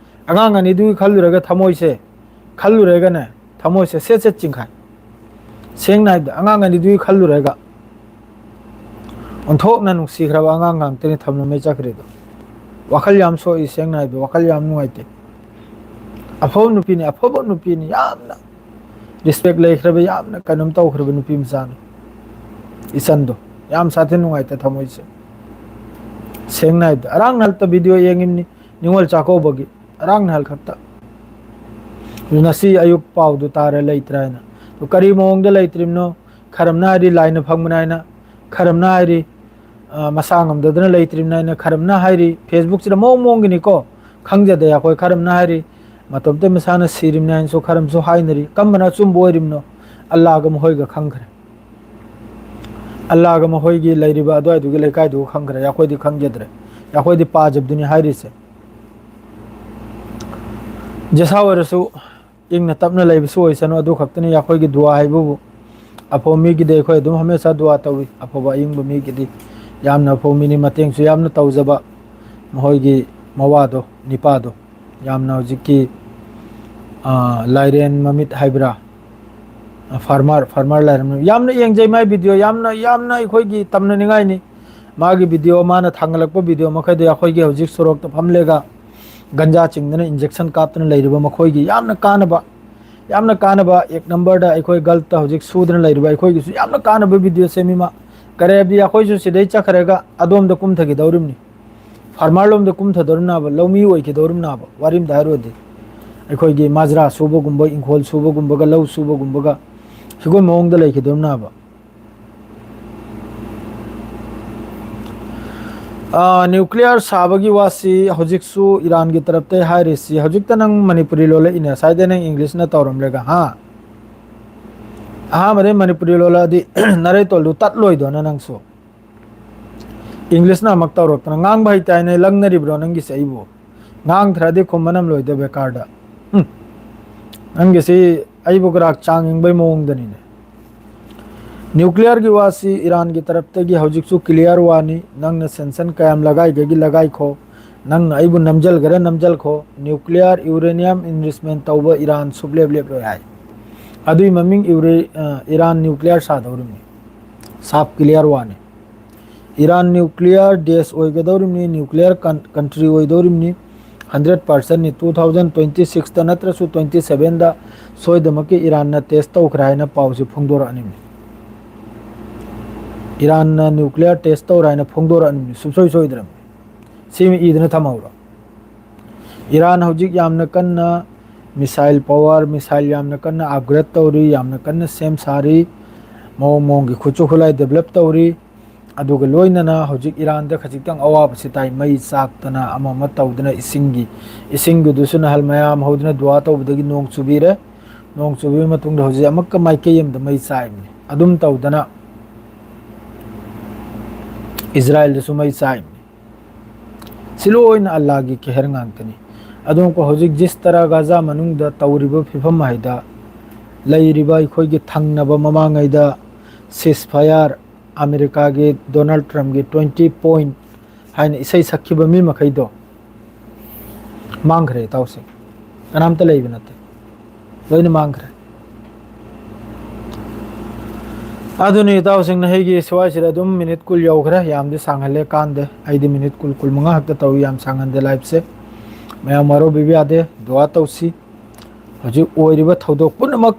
ꯑꯉꯥꯡ ꯑꯅꯤꯗꯨꯒꯤ ꯈꯜꯂꯨꯔꯒ ꯊꯃꯣꯏꯁꯦ, ꯈꯜꯂꯨꯔꯒꯅꯦ ꯊꯃꯣꯏꯁꯦ ꯁꯦꯠ ꯁꯦꯠ ꯆꯤꯡꯈꯥꯏ꯫ ꯁꯦꯡꯅ ꯍꯥꯏꯕꯗ ꯑꯉꯥꯡ ꯑꯅꯤꯗꯨꯒꯤ ꯈꯜꯂꯨꯔꯒ ꯑꯣꯟꯊꯣꯛꯅ ꯅꯨꯡꯁꯤꯈ꯭ꯔꯕ ꯑꯉꯥꯡ ꯉꯥꯛꯇꯅꯤ ꯊꯝꯂꯝꯃꯦ ꯆꯠꯈ꯭ꯔꯤꯗꯣ꯫ ꯋꯥꯈꯜ ꯌꯥꯝ ꯁꯣꯛꯏ, ꯁꯦꯡꯅ ꯍꯥꯏꯕꯗ ꯋꯥꯈꯜ ꯌꯥꯝ ꯅꯨꯡꯉꯥꯏꯇꯦ꯫ ꯑꯐꯕ ꯅꯨꯄꯤꯅꯤ, ꯑꯐꯕ ꯅꯨꯄꯤꯅꯤ, ꯌꯥꯝꯅ ꯔꯦꯁꯄꯦꯛ ꯂꯩꯈ꯭ꯔꯕ, ꯌꯥꯝꯅ ꯀꯩꯅꯣꯝ ꯇꯧꯈ꯭ꯔꯕ ꯅꯨꯄꯤ ꯃꯆꯥꯅꯤ ꯏꯆꯟꯗꯣ꯫ ꯌꯥꯝ ꯁꯥꯊꯤꯅ ꯅꯨꯡꯉꯥꯏꯇꯦ ꯊꯃꯣꯏꯁꯦ꯫ ꯁꯦꯡꯅ ꯍꯥꯏꯕꯗ ꯑꯔꯥꯡ ꯅꯍꯥꯛꯇ ꯚꯤꯗꯤꯑꯣ ꯌꯦꯡꯉꯤꯕꯅꯤ, ꯅꯤꯉꯣꯜ ꯆꯥꯛꯀꯧꯕꯒꯤ ꯑꯔꯥꯡ ꯅꯍꯥꯛ ꯈꯛꯇ꯫ ꯑꯗꯨ ꯉꯁꯤ ꯑꯌꯨꯛ ꯄꯥꯎꯗꯨ ꯇꯥꯔꯦ ꯂꯩꯇ꯭ꯔꯦ ꯍꯥꯏꯅ꯫ ꯑꯗꯨ ꯀꯔꯤ ꯃꯑꯣꯡꯗ ꯂꯩꯇ꯭ꯔꯤꯕꯅꯣ? ꯈꯔꯝꯅ ꯍꯥꯏꯔꯤ ꯂꯥꯏꯅ ꯐꯪꯕꯅꯤ ꯍꯥꯏꯅ, ꯈꯔꯝꯅ ꯍꯥꯏꯔꯤ, ꯑ, ꯃꯁꯥ ꯉꯝꯗꯗꯅ ꯂꯩꯇ꯭ꯔꯤꯕꯅꯤ ꯍꯥꯏꯅ, ꯈꯔꯝꯅ ꯍꯥꯏꯔꯤ ꯐꯦꯁꯕꯨꯛꯁꯤꯗ ꯃꯑꯣꯡ ꯃꯑꯣꯡꯒꯤꯅꯤꯀꯣ, ꯈꯪꯖꯗꯦ ꯑꯩꯈꯣꯏ꯫ ꯈꯔꯝꯅ ꯍꯥꯏꯔꯤ ꯃꯇꯣꯝꯇ ꯃꯁꯥꯅ ꯁꯤꯔꯤꯕꯅꯤ ꯍꯥꯏꯅꯁꯨ ꯈꯔꯝꯁꯨ ꯍꯥꯏꯅꯔꯤ꯫ ꯀꯔꯝꯕꯅ ꯑꯆꯨꯝꯕ ꯑꯣꯏꯔꯤꯕꯅꯣ? ꯑꯜꯂꯥꯒ ꯃꯈꯣꯏꯒ ꯈꯪꯈ꯭ꯔꯦ꯫ ꯑꯜꯂꯥꯒ ꯃꯈꯣꯏꯒꯤ ꯂꯩꯔꯤꯕ ꯑꯗꯨꯋꯥꯏꯗꯨꯒꯤ ꯂꯩꯀꯥꯏꯗꯨꯒ ꯈꯪꯈ꯭ꯔꯦ, ꯑꯩꯈꯣꯏꯗꯤ ꯈꯪꯖꯗ꯭ꯔꯦ꯫ ꯑꯩꯈꯣꯏꯗꯤ ꯄꯥꯖꯕꯗꯨꯅꯤ ꯍꯥꯏꯔꯤꯁꯦ꯫ ꯖꯦꯁꯥ ꯑꯣꯏꯔꯁꯨ ꯏꯪꯅ ꯇꯞꯅ ꯂꯩꯕꯁꯨ ꯑꯣꯏꯁꯅꯨ, ꯑꯗꯨ ꯈꯛꯇꯅꯤ ꯑꯩꯈꯣꯏꯒꯤ ꯗꯨꯋꯥ ꯍꯥꯏꯕꯕꯨ꯫ ꯑꯐꯕ ꯃꯤꯒꯤꯗꯤ ꯑꯩꯈꯣꯏ ꯑꯗꯨꯝ ꯍꯃꯦꯁꯥ ꯗꯨꯋꯥ ꯇꯧꯏ, ꯑꯐꯕ ꯑꯏꯪꯕ ꯃꯤꯒꯤꯗꯤ꯫ ꯌꯥꯝꯅ ꯑꯐꯕ ꯃꯤꯅꯤ, ꯃꯇꯦꯡꯁꯨ ꯌꯥꯝꯅ ꯇꯧꯖꯕ ꯃꯈꯣꯏꯒꯤ ꯃꯋꯥꯗꯣ, ꯅꯤꯄꯥꯗꯣ꯫ ꯌꯥꯝꯅ ꯍꯧꯖꯤꯛꯀꯤ ꯑꯥ, ꯂꯥꯏꯔꯦꯟ ꯃꯃꯤꯠ ꯍꯥꯏꯕ꯭ꯔꯥ? ꯑꯥ, ꯐꯥꯔꯃꯔ, ꯐꯥꯔꯃꯔ ꯂꯥꯏꯔꯦꯟ ꯃꯃꯤꯠ꯫ ꯌꯥꯝꯅ ꯌꯦꯡꯖꯩ ꯃꯥꯏ ꯚꯤꯗꯤꯑꯣ, ꯌꯥꯝꯅ, ꯌꯥꯝꯅ ꯑꯩꯈꯣꯏꯒꯤ ꯇꯝꯅꯅꯤꯡꯉꯥꯏꯅꯤ꯫ ꯃꯥꯒꯤ ꯚꯤꯗꯤꯑꯣ, ꯃꯥꯅ ꯊꯥꯡꯒꯠꯂꯛꯄ ꯚꯤꯗꯤꯑꯣ ꯃꯈꯩꯗꯣ ꯑꯩꯈꯣꯏꯒꯤ ꯍꯧꯖꯤꯛ ꯁꯣꯔꯣꯛꯇ ꯐꯝꯂꯒ ꯒꯟꯖꯥ ꯆꯤꯡꯗꯅ, ꯏꯟꯖꯦꯛꯁꯟ ꯀꯥꯞꯇꯅ ꯂꯩꯔꯤꯕ ꯃꯈꯣꯏꯒꯤ ꯌꯥꯝꯅ ꯀꯥꯟꯅꯕ, ꯌꯥꯝꯅ ꯀꯥꯟꯅꯕ ꯑꯦꯛ ꯅꯝꯕꯔꯗ ꯑꯩꯈꯣꯏ ꯒꯜꯇ ꯍꯧꯖꯤꯛ ꯁꯨꯗꯅ ꯂꯩꯔꯤꯕ ꯑꯩꯈꯣꯏꯒꯤꯁꯨ ꯌꯥꯝꯅ ꯀꯥꯟꯅꯕ ꯚꯤꯗꯤꯑꯣ ꯁꯦꯝꯃꯤ ꯃꯥ꯫ ꯀꯔꯦꯕꯗꯤ ꯑꯩꯈꯣꯏꯁꯨ ꯁꯤꯗꯩ ꯆꯠꯈ꯭ꯔꯒ ꯑꯗꯣꯝꯗ ꯀꯨꯝꯊꯈꯤꯗꯧꯔꯤꯕꯅꯤ꯫ ꯐꯥꯔꯃꯔ ꯂꯣꯝꯗ ꯀꯨꯝꯊꯗꯧꯔꯤꯕꯅꯕ, ꯂꯧꯃꯤ ꯑꯣꯏꯈꯤꯗꯧꯔꯤꯕꯅꯕ, ꯋꯥꯔꯤꯝꯗ ꯍꯥꯏꯔꯨꯔꯗꯤ꯫ ꯑꯩꯈꯣꯏꯒꯤ ꯃꯖꯔꯥ ꯁꯨꯕꯒꯨꯝꯕ, ꯏꯪꯈꯣꯜ ꯁꯨꯕꯒꯨꯝꯕꯒ, ꯂꯧ ꯁꯨꯕꯒꯨꯝꯕꯒ, ꯁꯤꯒꯨꯝꯕ ꯃꯑꯣꯡꯗ ꯂꯩꯈꯤꯗꯧꯔꯤꯕꯅꯕ꯫ ꯑꯥ, ꯅ꯭ꯌꯨꯀ꯭ꯂꯤꯌꯥꯔ ꯁꯥꯕꯒꯤ ꯋꯥꯁꯤ ꯍꯧꯖꯤꯛꯁꯨ ꯏꯔꯥꯟꯒꯤ ꯇꯔꯞꯇꯩ ꯍꯥꯏꯔꯤꯁꯤ꯫ ꯍꯧꯖꯤꯛꯇ ꯅꯪ ꯃꯅꯤꯄꯨꯔꯤ ꯂꯣꯜꯂꯛꯏꯅꯦ, ꯉꯁꯥꯏꯗꯩ ꯅꯪ ꯏꯪꯂꯤꯁꯅ ꯇꯧꯔꯝꯂꯦꯒ, ꯍꯥ? ꯑꯍꯥꯟꯕꯗꯩ ꯃꯅꯤꯄꯨꯔꯤ ꯂꯣꯜꯂꯛꯑꯗꯤ ꯅꯔꯩꯇꯣꯜꯗꯨ ꯇꯠꯂꯣꯏꯗꯣꯅ ꯅꯪꯁꯨ꯫ ꯏꯪꯂꯤꯁꯅ ꯑꯃꯨꯛ ꯇꯧꯔꯛꯇꯅ, ꯉꯥꯡꯕ ꯍꯩꯇꯦ ꯍꯥꯏꯅ ꯂꯪꯅꯔꯤꯕ꯭ꯔꯣ ꯅꯪꯒꯤꯁꯦ ꯑꯩꯕꯨ? ꯉꯥꯡꯗ꯭ꯔꯗꯤ ꯈꯨꯝꯕꯅ ꯂꯣꯏꯗ ꯕꯦꯀꯥꯔꯗ꯫ ꯎꯝ꯫ ꯅꯪꯒꯤꯁꯤ ꯑꯩꯕꯨ ꯈꯔ ꯆꯥꯡ ꯌꯦꯡꯕꯩ ꯃꯑꯣꯡꯗꯅꯤꯅꯦ꯫ ꯅ꯭ꯌꯨꯀ꯭ꯂꯤꯌꯔꯒꯤ ꯋꯥꯁꯤ ꯏꯔꯥꯟꯒꯤ ꯇꯔꯞꯇꯒꯤ ꯍꯧꯖꯤꯛꯁꯨ ꯀ꯭ꯂꯤꯌꯥꯔ ꯋꯥꯅꯤ꯫ ꯅꯪꯅ ꯁꯦꯟꯁꯟ ꯀꯌꯥꯝ ꯂꯒꯥꯏꯒꯦꯒꯤ ꯂꯒꯥꯏꯈꯣ, ꯅꯪꯅ ꯑꯩꯕꯨ ꯅꯝꯖꯜꯒꯦꯔꯥ ꯅꯝꯖꯜꯈꯣ, ꯅ꯭ꯌꯨꯀ꯭ꯂꯤꯌꯔ ꯌꯨꯔꯦꯅꯤꯌꯝ ꯏꯟꯔꯤꯆꯃꯦꯟ ꯇꯧꯕ ꯏꯔꯥꯟ ꯁꯨꯛꯂꯦꯞ ꯂꯦꯞꯂꯣꯏ ꯍꯥꯏ꯫ ꯑꯗꯨꯏ ꯃꯃꯤꯡ ꯏꯎꯔꯦ-, ꯑ, ꯏꯔꯥꯟ ꯅ꯭ꯌꯨꯀ꯭ꯂꯤꯌꯔ ꯁꯥꯗꯧꯔꯤꯕꯅꯤ꯫ ꯁꯥꯞ ꯀ꯭ꯂꯤꯌꯥꯔ ꯋꯥꯅꯤ꯫ ꯏꯔꯥꯟ ꯅ꯭ꯌꯨꯀ꯭ꯂꯤꯌꯔ ꯗꯦꯁ ꯑꯣꯏꯒꯗꯧꯔꯤꯕꯅꯤ, ꯅ꯭ꯌꯨꯀ꯭ꯂꯤꯌꯔ ꯀꯟ-, ꯀꯟꯇ꯭ꯔꯤ ꯑꯣꯏꯗꯧꯔꯤꯕꯅꯤ꯫ ꯍꯟꯗ꯭ꯔꯦꯠ ꯄꯥꯔꯁꯦꯟꯅꯤ꯫ ꯇꯨ ꯊꯥꯎꯖꯟ ꯇ꯭ꯋꯦꯟꯇꯤ ꯁꯤꯛꯁꯇ ꯅꯠꯇ꯭ꯔꯁꯨ ꯇ꯭ꯋꯦꯟꯇꯤ ꯁꯚꯦꯟꯗ ꯁꯣꯏꯗꯃꯛꯀꯤ ꯏꯔꯥꯟꯅ ꯇꯦꯁ ꯇꯧꯈ꯭ꯔꯦ ꯍꯥꯏꯅ ꯄꯥꯎꯁꯤ ꯐꯣꯡꯗꯣꯔꯛꯑꯅꯤꯡꯉꯤ꯫ ꯏꯔꯥꯟꯅ ꯅ꯭ꯌꯨꯀ꯭ꯂꯤꯌꯔ ꯇꯦꯁ ꯇꯧꯔꯦ ꯍꯥꯏꯅ ꯐꯣꯡꯗꯣꯔꯛꯑꯅꯤꯡꯉꯤ, ꯁꯨꯡꯁꯣꯏ ꯁꯣꯏꯗ꯭ꯔꯕꯅꯤ꯫ ꯁꯤꯃ ꯏꯗꯅ ꯊꯝꯍꯧꯔꯣ꯫ ꯏꯔꯥꯟ ꯍꯧꯖꯤꯛ ꯌꯥꯝꯅ ꯀꯟꯅ ꯃꯤꯁꯥꯏꯜ ꯄꯋꯥꯔ, ꯃꯤꯁꯥꯏꯜ ꯌꯥꯝꯅ ꯀꯟꯅ ꯑꯞꯒ꯭ꯔꯦꯗ ꯇꯧꯔꯤ, ꯌꯥꯝꯅ ꯀꯟꯅ ꯁꯦꯝ ꯁꯥꯔꯤ, ꯃꯑꯣꯡ ꯃꯑꯣꯡꯒꯤ ꯈꯨꯠꯁꯨ ꯈꯨꯠꯂꯥꯏ ꯗꯦꯕꯂꯞ ꯇꯧꯔꯤ꯫ ꯑꯗꯨꯒ ꯂꯣꯏꯅꯅ ꯍꯧꯖꯤꯛ ꯏꯔꯥꯟꯗ ꯈꯖꯤꯛꯇꯪ ꯑꯋꯥꯕꯁꯤ ꯇꯥꯏ, ꯃꯩ ꯆꯥꯛꯇꯅ ꯑꯃ ꯑꯃ ꯇꯧꯗꯅ, ꯏꯁꯤꯡꯒꯤ, ꯏꯁꯤꯡꯒꯤꯗꯨꯁꯨ ꯅꯍꯥꯟ ꯃꯌꯥꯝ ꯍꯧꯗꯅ ꯗꯨꯋꯥ ꯇꯧꯕꯗꯒꯤ ꯅꯣꯡ ꯆꯨꯕꯤꯔꯦ꯫ ꯅꯣꯡ ꯆꯨꯕꯤꯕ ꯃꯇꯨꯡꯗ ꯍꯧꯖꯤꯛ ꯑꯃꯨꯛꯀ ꯃꯥꯏꯀꯩ ꯑꯃꯗ ꯃꯩ ꯆꯥꯛꯏꯕꯅꯤ꯫ ꯑꯗꯨꯝ ꯇꯧꯗꯅ ꯏꯖꯔꯥꯏꯜꯗꯁꯨ ꯃꯩ ꯆꯥꯛꯏꯕꯅꯤ꯫ ꯁꯤ ꯂꯣꯏꯅ ꯑꯜꯂꯥꯒꯤ ꯀꯦꯍꯔ ꯉꯥꯛꯇꯅꯤ꯫ ꯑꯗꯨꯒ ꯍꯧꯖꯤꯛ ꯖꯤꯁ ꯇꯔꯥ ꯒꯥꯖꯥ ꯃꯅꯨꯡꯗ ꯇꯧꯔꯤꯕ ꯐꯤꯕꯝ ꯍꯥꯏꯗ, ꯂꯩꯔꯤꯕ ꯑꯩꯈꯣꯏꯒꯤ ꯊꯪꯅꯕ ꯃꯃꯥꯡꯉꯩꯗ ceasefire, ꯑꯃꯦꯔꯤꯀꯥꯒꯤ ꯗꯣꯅꯥꯜꯗ ꯇ꯭ꯔꯝꯞꯀꯤ twenty point ꯍꯥꯏꯅ ꯏꯁꯩ ꯁꯛꯈꯤꯕ ꯃꯤ ꯃꯈꯩꯗꯣ ꯃꯥꯡꯈ꯭ꯔꯦ, ꯏꯇꯥꯎꯁꯤꯡ꯫ ꯀꯅꯥꯝꯇ ꯂꯩꯕ ꯅꯠꯇꯦ꯫ ꯂꯣꯏꯅ ꯃꯥꯡꯈ꯭ꯔꯦ꯫ ꯑꯗꯨꯅꯤ ꯏꯇꯥꯎꯁꯤꯡꯅ ꯑꯩꯒꯤ ꯁ꯭ꯋꯥꯏꯁꯤꯗ ꯑꯗꯨꯝ ꯃꯤꯅꯤꯠ ꯀꯨꯟ ꯌꯧꯈ꯭ꯔꯦ, ꯌꯥꯝꯗꯤ ꯁꯥꯡꯍꯜꯂꯦ ꯀꯥꯟꯗꯦ꯫ ꯑꯩꯗꯤ ꯃꯤꯅꯤꯠ ꯀꯨꯟ, ꯀꯨꯟ ꯃꯉꯥ ꯈꯛꯇ ꯇꯧꯏ, ꯌꯥꯝ ꯁꯥꯡꯍꯟꯗꯦ live ꯁꯦ꯫ ꯃꯌꯥꯝ ꯋꯥꯔꯧꯕꯤꯕ ꯌꯥꯗꯦ, ꯗꯨꯋꯥ ꯇꯧꯁꯤ꯫ ꯍꯧꯖꯤꯛ ꯑꯣꯏꯔꯤꯕ ꯊꯧꯗꯣꯛ ꯄꯨꯝꯅꯃꯛ,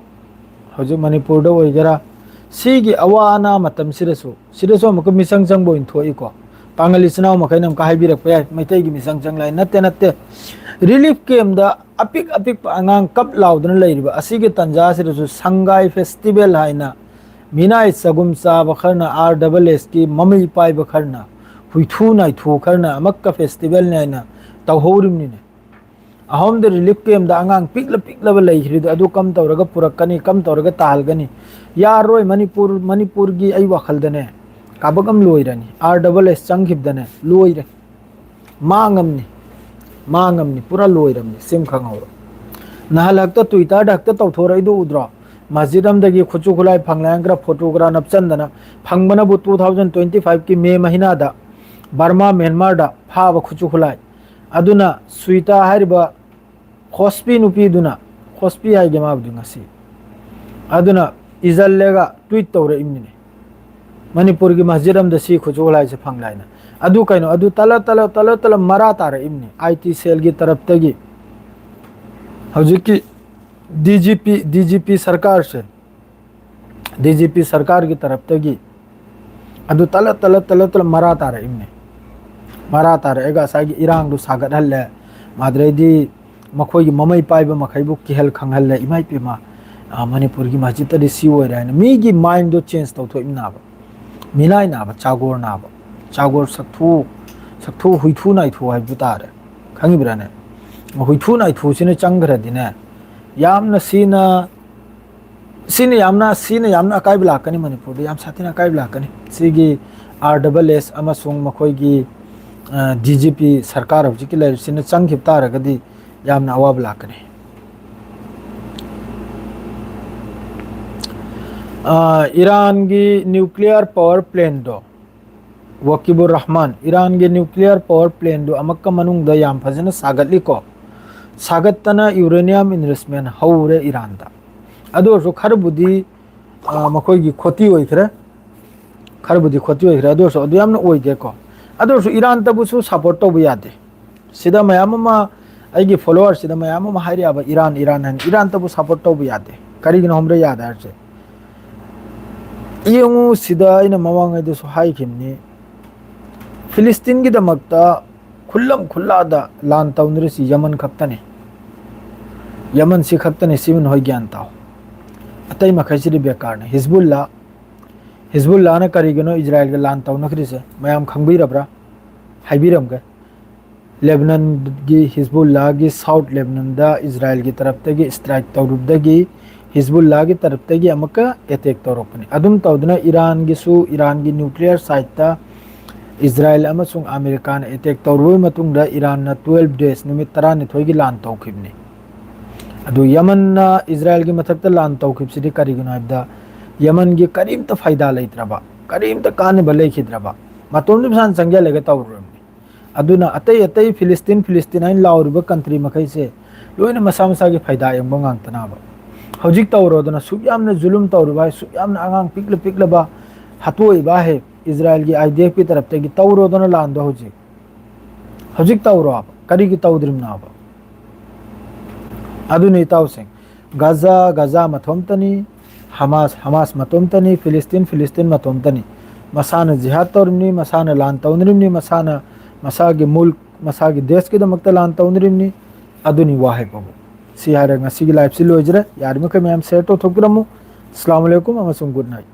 ꯍꯧꯖꯤꯛ ꯃꯅꯤꯄꯨꯔꯗ ꯑꯣꯏꯒꯦꯔꯥ, ꯁꯤꯒꯤ ꯑꯋꯥ ꯑꯅꯥ ꯃꯇꯝꯁꯤꯗꯁꯨ, ꯁꯤꯗꯁꯨ ꯑꯃꯨꯛꯀ ꯃꯤꯆꯪ ꯆꯪꯕ ꯑꯣꯏꯅ ꯊꯣꯛꯏꯀꯣ꯫ ꯄꯥꯡꯒꯜ ꯏꯆꯤꯟ ꯏꯅꯥꯎ ꯃꯈꯩꯅ ꯑꯃꯨꯛꯀ ꯍꯥꯏꯕꯤꯔꯛꯄ ꯌꯥꯏ, ꯃꯩꯇꯩꯒꯤ ꯃꯤꯆꯪ ꯆꯪ ꯂꯥꯛꯑꯦ꯫ ꯅꯠꯇꯦ, ꯅꯠꯇꯦ꯫ Relief camp ꯗ ꯑꯄꯤꯛ ꯑꯄꯤꯛꯄ ꯑꯉꯥꯡ ꯀꯞ ꯂꯥꯎꯗꯨꯅ ꯂꯩꯔꯤꯕ ꯑꯁꯤꯒꯤ ꯇꯥꯟꯖꯥꯁꯤꯗꯁꯨ ꯁꯪꯒꯥꯏ festival ꯍꯥꯏꯅ ꯃꯤꯅꯥꯏ ꯆꯒꯨꯝ ꯆꯥꯕ ꯈꯔꯅ, R double S ꯀꯤ ꯃꯃꯩ ꯄꯥꯏꯕ ꯈꯔꯅ, ꯍꯨꯏꯊꯨ ꯅꯥꯏꯊꯨ ꯈꯔꯅ ꯑꯃꯛꯀ festival ꯅꯤ ꯍꯥꯏꯅ ꯇꯧꯍꯧꯔꯤꯕꯅꯤꯅꯦ꯫ ꯑꯍꯣꯝꯗ relief camp ꯗ ꯑꯉꯥꯡ ꯄꯤꯛꯂ ꯄꯤꯛꯂꯕ ꯂꯩꯈ꯭ꯔꯤꯗꯣ, ꯑꯗꯨ ꯀꯝ ꯇꯧꯔꯒ ꯄꯨꯔꯛꯀꯅꯤ, ꯀꯝ ꯇꯧꯔꯒ ꯇꯥꯍꯜꯒꯅꯤ? ꯌꯥꯔꯣꯏ꯫ ꯃꯅꯤꯄꯨꯔ, ꯃꯅꯤꯄꯨꯔꯒꯤ ꯑꯩ ꯋꯥꯈꯜꯗꯅꯦ, ꯀꯥꯕꯛ ꯑꯃ ꯂꯣꯏꯔꯅꯤ꯫ R double S ꯆꯪꯈꯤꯕꯗꯅꯦ, ꯂꯣꯏꯔꯦ꯫ ꯃꯥꯡꯉꯝꯅꯤ, ꯃꯥꯡꯉꯝꯅꯤ, ꯄꯨꯔꯥ ꯂꯣꯏꯔꯝꯅꯤ, ꯁꯤꯝ ꯈꯪꯍꯧꯔꯣ꯫ ꯅꯍꯥꯟ ꯍꯛꯇ Twitter ꯗ ꯍꯛꯇ ꯇꯧꯊꯣꯔꯛꯏꯗꯨ ꯎꯗ꯭ꯔꯣ? ꯃꯁꯖꯤꯗ ꯑꯃꯗꯒꯤ ꯈꯨꯠꯁꯨ ꯈꯨꯠꯂꯥꯏ ꯐꯪꯂꯦ ꯍꯥꯏꯅ ꯈꯔ photo ꯈꯔ ꯅꯞꯆꯟꯗꯅ, ꯐꯪꯕꯅꯕꯨ two thousand twenty five ꯀꯤ May ꯃꯍꯤꯅꯥꯗ ꯕꯔꯃꯥ, ꯃ꯭ꯌꯥꯟꯃꯥꯔꯗ ꯐꯥꯕ ꯈꯨꯠꯁꯨ ꯈꯨꯠꯂꯥꯏ꯫ ꯑꯗꯨꯅ ꯁꯨꯏꯇꯥ ꯍꯥꯏꯔꯤꯕ ꯈꯣꯁꯄꯤ ꯅꯨꯄꯤꯗꯨꯅ, ꯈꯣꯁꯄꯤ ꯍꯥꯏꯒꯦ ꯃꯥꯕꯨꯗꯤ ꯉꯁꯤ, ꯑꯗꯨꯅ ꯏꯖꯜꯂꯦꯒ tweet ꯇꯧꯔꯛꯏꯕꯅꯤꯅꯦ, "ꯃꯅꯤꯄꯨꯔꯒꯤ ꯃꯁꯖꯤꯗ ꯑꯃꯗ ꯁꯤ ꯈꯨꯠꯁꯨ ꯈꯨꯠꯂꯥꯏꯁꯦ ꯐꯪꯂꯦ" ꯍꯥꯏꯅ꯫ ꯑꯗꯨ ꯀꯩꯅꯣ, ꯑꯗꯨ ꯇꯂ ꯇꯂ ꯇꯂ ꯇꯂ ꯃꯔꯥ ꯇꯥꯔꯛꯏꯕꯅꯤ꯫ I T cell ꯒꯤ ꯇꯔꯞꯇꯒꯤ, ꯍꯧꯖꯤꯛꯀꯤ D G P, D G P ꯁꯔꯀꯥꯔꯁꯦ, D G P ꯁꯔꯀꯥꯔꯒꯤ ꯇꯔꯞꯇꯒꯤ ꯑꯗꯨ ꯇꯂ ꯇꯂ ꯇꯂ ꯇꯂ ꯃꯔꯥ ꯇꯥꯔꯛꯏꯕꯅꯤ꯫ ꯃꯔꯥ ꯇꯥꯔꯛꯑꯒ ꯉꯁꯥꯏꯒꯤ ꯏꯔꯥꯡꯗꯨ ꯁꯥꯒꯠꯍꯜꯂꯦ, ꯑꯗꯩꯗꯤ ꯃꯈꯣꯏꯒꯤ ꯃꯃꯩ ꯄꯥꯏꯕ ꯃꯈꯩꯕꯨ ꯀꯤꯍꯜ ꯈꯪꯍꯜꯂꯦ꯫ ꯏꯃꯥ ꯏꯄꯦꯝꯃ, ꯑ, ꯃꯅꯤꯄꯨꯔꯒꯤ ꯃꯁꯖꯤꯠꯇꯗꯤ ꯁꯤ ꯑꯣꯏꯔꯦ ꯍꯥꯏꯅ ꯃꯤꯒꯤ mind ꯗꯣ change ꯇꯧꯊꯣꯛꯏꯕꯅꯦꯕ꯫ ꯃꯤꯅꯥꯏ ꯅꯥꯕ, ꯆꯥꯒꯣꯔ ꯅꯥꯕ, ꯆꯥꯒꯣꯔ ꯁꯛꯊꯨ, ꯁꯛꯊꯨ ꯍꯨꯏꯊꯨ ꯅꯥꯏꯊꯨ ꯍꯥꯏꯕꯗꯨ ꯇꯥꯔꯦ꯫ ꯈꯪꯉꯤꯕ꯭ꯔꯥꯅꯦ? ꯍꯨꯏꯊꯨ ꯅꯥꯏꯊꯨꯁꯤꯅ ꯆꯪꯈ꯭ꯔꯗꯤꯅꯦ, ꯌꯥꯝꯅ ꯁꯤꯅ, ꯁꯤꯅ ꯌꯥꯝꯅ, ꯁꯤꯅ ꯌꯥꯝꯅ ꯑꯀꯥꯏꯕ ꯂꯥꯛꯀꯅꯤ ꯃꯅꯤꯄꯨꯔꯗ, ꯌꯥꯝ ꯁꯥꯊꯤꯅ ꯑꯀꯥꯏꯕ ꯂꯥꯛꯀꯅꯤ꯫ ꯁꯤꯒꯤ R double S ꯑꯃꯁꯨꯡ ꯃꯈꯣꯏꯒꯤ, ꯑ, D G P ꯁꯔꯀꯥꯔ ꯍꯧꯖꯤꯛꯀꯤ ꯂꯩꯔꯤꯁꯤꯅ ꯆꯪꯈꯤꯕ ꯇꯥꯔꯒꯗꯤ ꯌꯥꯝꯅ ꯑꯋꯥꯕ ꯂꯥꯛꯀꯅꯤ꯫ ꯑ, ꯏꯔꯥꯟꯒꯤ nuclear power plant ꯗꯣ, ꯋꯥꯀꯤꯕꯨꯔ ꯔꯍꯃꯥꯟ, ꯏꯔꯥꯟꯒꯤ nuclear power plant ꯗꯨ ꯑꯃꯛꯀ ꯃꯅꯨꯡꯗ ꯌꯥꯝ ꯐꯖꯅ ꯁꯥꯒꯠꯂꯤꯀꯣ꯫ ꯁꯥꯒꯠꯇꯅ uranium enrichment ꯍꯧꯔꯦ ꯏꯔꯥꯟꯗ꯫ ꯑꯗꯨ ꯑꯣꯏꯔꯁꯨ ꯈꯔꯕꯨꯗꯤ, ꯑ, ꯃꯈꯣꯏꯒꯤ ꯈꯣꯇꯤ ꯑꯣꯏꯈ꯭ꯔꯦ, ꯈꯔꯕꯨꯗꯤ ꯈꯣꯇꯤ ꯑꯣꯏꯈ꯭ꯔꯦ꯫ ꯑꯗꯨ ꯑꯣꯏꯔꯁꯨ ꯑꯗꯨ ꯌꯥꯝꯅ ꯑꯣꯏꯗꯦꯀꯣ꯫ ꯑꯗꯨ ꯑꯣꯏꯔꯁꯨ ꯏꯔꯥꯟꯇꯕꯨꯁꯨ support ꯇꯧꯕ ꯌꯥꯗꯦ꯫ ꯁꯤꯗ ꯃꯌꯥꯝ ꯑꯃ, ꯑꯩꯒꯤ follower ꯁꯤꯗ ꯃꯌꯥꯝ ꯑꯃ ꯍꯥꯏꯔꯛꯑꯕ, "ꯏꯔꯥꯟ, ꯏꯔꯥꯟ" ꯍꯥꯏꯅ꯫ ꯏꯔꯥꯟꯇꯕꯨ support ꯇꯧꯕ ꯌꯥꯗꯦ꯫ ꯀꯔꯤꯒꯤꯅꯣ ꯈꯪꯕ꯭ꯔꯥ ꯌꯥꯗꯦ ꯍꯥꯏꯔꯤꯁꯦ? ꯌꯦꯡꯉꯨ, ꯁꯤꯗ ꯑꯩꯅ ꯃꯃꯥꯡꯉꯩꯗꯁꯨ ꯍꯥꯏꯈꯤꯕꯅꯤ, ꯐꯤꯂꯤꯁꯇꯤꯟꯒꯤꯗꯃꯛꯇ ꯈꯨꯜꯂꯝ ꯈꯨꯜꯂꯥꯗ ꯂꯥꯟ ꯇꯧꯅꯔꯤꯁꯤ ꯌꯃꯟ ꯈꯛꯇꯅꯤ꯫ ꯌꯃꯟꯁꯤ ꯈꯛꯇꯅꯤ, ꯁꯤꯃ ꯅꯈꯣꯏ ꯒ꯭ꯌꯥꯟ ꯇꯥꯎ꯫ ꯑꯇꯩ ꯃꯈꯩꯁꯤꯗꯤ ꯕꯦꯀꯥꯔꯅꯤ꯫ ꯍꯤꯖꯕꯨꯜꯂꯥ, ꯍꯤꯖꯕꯨꯜꯂꯥꯅ ꯀꯔꯤꯒꯤꯅꯣ ꯏꯖꯔꯥꯏꯜꯒ ꯂꯥꯟ ꯇꯧꯅꯈ꯭ꯔꯤꯁꯦ ꯃꯌꯥꯝ ꯈꯪꯕꯤꯔꯕ꯭ꯔꯥ? ꯍꯥꯏꯕꯤꯔꯝꯒꯦ꯫ ꯂꯦꯕꯅꯟꯒꯤ ꯍꯤꯖꯕꯨꯜꯂꯥꯒꯤ ꯁꯥꯎꯠ ꯂꯦꯕꯅꯟꯗ ꯏꯖꯔꯥꯏꯜꯒꯤ ꯇꯔꯞꯇꯒꯤ strike ꯇꯧꯔꯨꯕꯗꯒꯤ ꯍꯤꯖꯕꯨꯜꯂꯥꯒꯤ ꯇꯔꯞꯇꯒꯤ ꯑꯃꯨꯛꯀ attack ꯇꯧꯔꯛꯄꯅꯤ꯫ ꯑꯗꯨꯝ ꯇꯧꯗꯨꯅ ꯏꯔꯥꯟꯒꯤꯁꯨ, ꯏꯔꯥꯟꯒꯤ nuclear site ꯇ ꯏꯖꯔꯥꯏꯜ ꯑꯃꯁꯨꯡ ꯑꯃꯦꯔꯤꯀꯥꯅ attack ꯇꯧꯔꯨꯕꯒꯤ ꯃꯇꯨꯡꯗ ꯏꯔꯥꯟꯅ twelve days, ꯅꯨꯃꯤꯠ ꯇꯔꯥꯅꯤꯊꯣꯏꯒꯤ ꯂꯥꯟ ꯇꯧꯈꯤꯕꯅꯤ꯫ ꯑꯗꯨ ꯌꯃꯟꯅ ꯏꯖꯔꯥꯏꯜꯒꯤ ꯃꯊꯛꯇ ꯂꯥꯟ ꯇꯧꯈꯤꯕꯁꯤꯗꯤ ꯀꯔꯤꯒꯤꯅꯣ ꯍꯥꯏꯕꯗ, ꯌꯃꯟꯒꯤ ꯀꯔꯤꯝꯇ ꯐꯥꯏꯗꯥ ꯂꯩꯇ꯭ꯔꯕ, ꯀꯔꯤꯝꯇ ꯀꯥꯟꯅꯕ ꯂꯩꯈꯤꯗ꯭ꯔꯕ, ꯃꯇꯣꯝꯗ ꯄꯩꯁꯥ ꯆꯪꯁꯤꯜꯂꯒ ꯇꯧꯔꯨꯔꯕꯅꯤ꯫ ꯑꯗꯨꯅ ꯑꯇꯩ ꯑꯇꯩ ꯐꯤꯂꯤꯁꯇꯤꯟ, ꯐꯤꯂꯤꯁꯇꯤꯟ ꯍꯥꯏꯅ ꯂꯥꯎꯔꯤꯕ country ꯃꯈꯩꯁꯦ ꯂꯣꯏꯅ ꯃꯁꯥ ꯃꯁꯥꯒꯤ ꯐꯥꯏꯗꯥ ꯌꯦꯡꯕ ꯉꯥꯛꯇꯅꯕ꯫ ꯍꯧꯖꯤꯛ ꯇꯧꯔꯣꯗꯅ, ꯁꯨꯛ ꯌꯥꯝꯅ ꯖꯨꯂꯨꯝ ꯇꯧꯔꯤꯕ ꯍꯥꯏ, ꯁꯨꯛ ꯌꯥꯝꯅ ꯑꯉꯥꯡ ꯄꯤꯛꯂ ꯄꯤꯛꯂꯕ ꯍꯥꯠꯇꯣꯛꯏꯕ ꯍꯥꯏ, ꯏꯖꯔꯥꯏꯜꯒꯤ IDF ꯀꯤ ꯇꯔꯞꯇꯒꯤ ꯇꯧꯔꯣꯗꯅ ꯂꯥꯟꯗꯣ ꯍꯧꯖꯤꯛ꯫ ꯍꯧꯖꯤꯛ ꯇꯧꯔꯣꯕ꯫ ꯀꯔꯤꯒꯤ ꯇꯧꯗ꯭ꯔꯤꯕꯅꯣꯕ? ꯑꯗꯨꯅꯤ ꯏꯇꯥꯎꯁꯤꯡ, ꯒꯥꯖꯥ, ꯒꯥꯖꯥ ꯃꯇꯣꯝꯇꯅꯤ, ꯍꯃꯥꯁ, ꯍꯃꯥꯁ ꯃꯇꯣꯝꯇꯅꯤ, ꯐꯤꯂꯤꯁꯇꯤꯟ, ꯐꯤꯂꯤꯁꯇꯤꯟ ꯃꯇꯣꯝꯇꯅꯤ꯫ ꯃꯁꯥꯅ ꯖꯤꯍꯥꯗ ꯇꯧꯔꯤꯕꯅꯤ, ꯃꯁꯥꯅ ꯂꯥꯟ ꯇꯧꯅꯔꯤꯕꯅꯤ, ꯃꯁꯥꯅ ꯃꯁꯥꯒꯤ ꯃꯨꯜꯛ, ꯃꯁꯥꯒꯤ ꯗꯦꯁꯀꯤꯗꯃꯛꯇ ꯂꯥꯟ ꯇꯧꯅꯔꯤꯕꯅꯤ꯫ ꯑꯗꯨꯅꯤ ꯋꯥ ꯍꯥꯏꯕꯕꯨ꯫ ꯁꯤ ꯍꯥꯏꯔꯒ ꯉꯁꯤꯒꯤ live ꯁꯤ ꯂꯣꯏꯖꯔꯦ꯫ ꯌꯥꯔꯤꯕꯃꯈꯩ ꯃꯌꯥꯝ share ꯇꯧꯊꯣꯛꯄꯤꯔꯝꯃꯨ꯫ ꯑꯁꯂꯥꯃꯨ ꯑꯂꯥꯏꯀꯨꯝ ꯑꯃꯁꯨꯡ good night꯫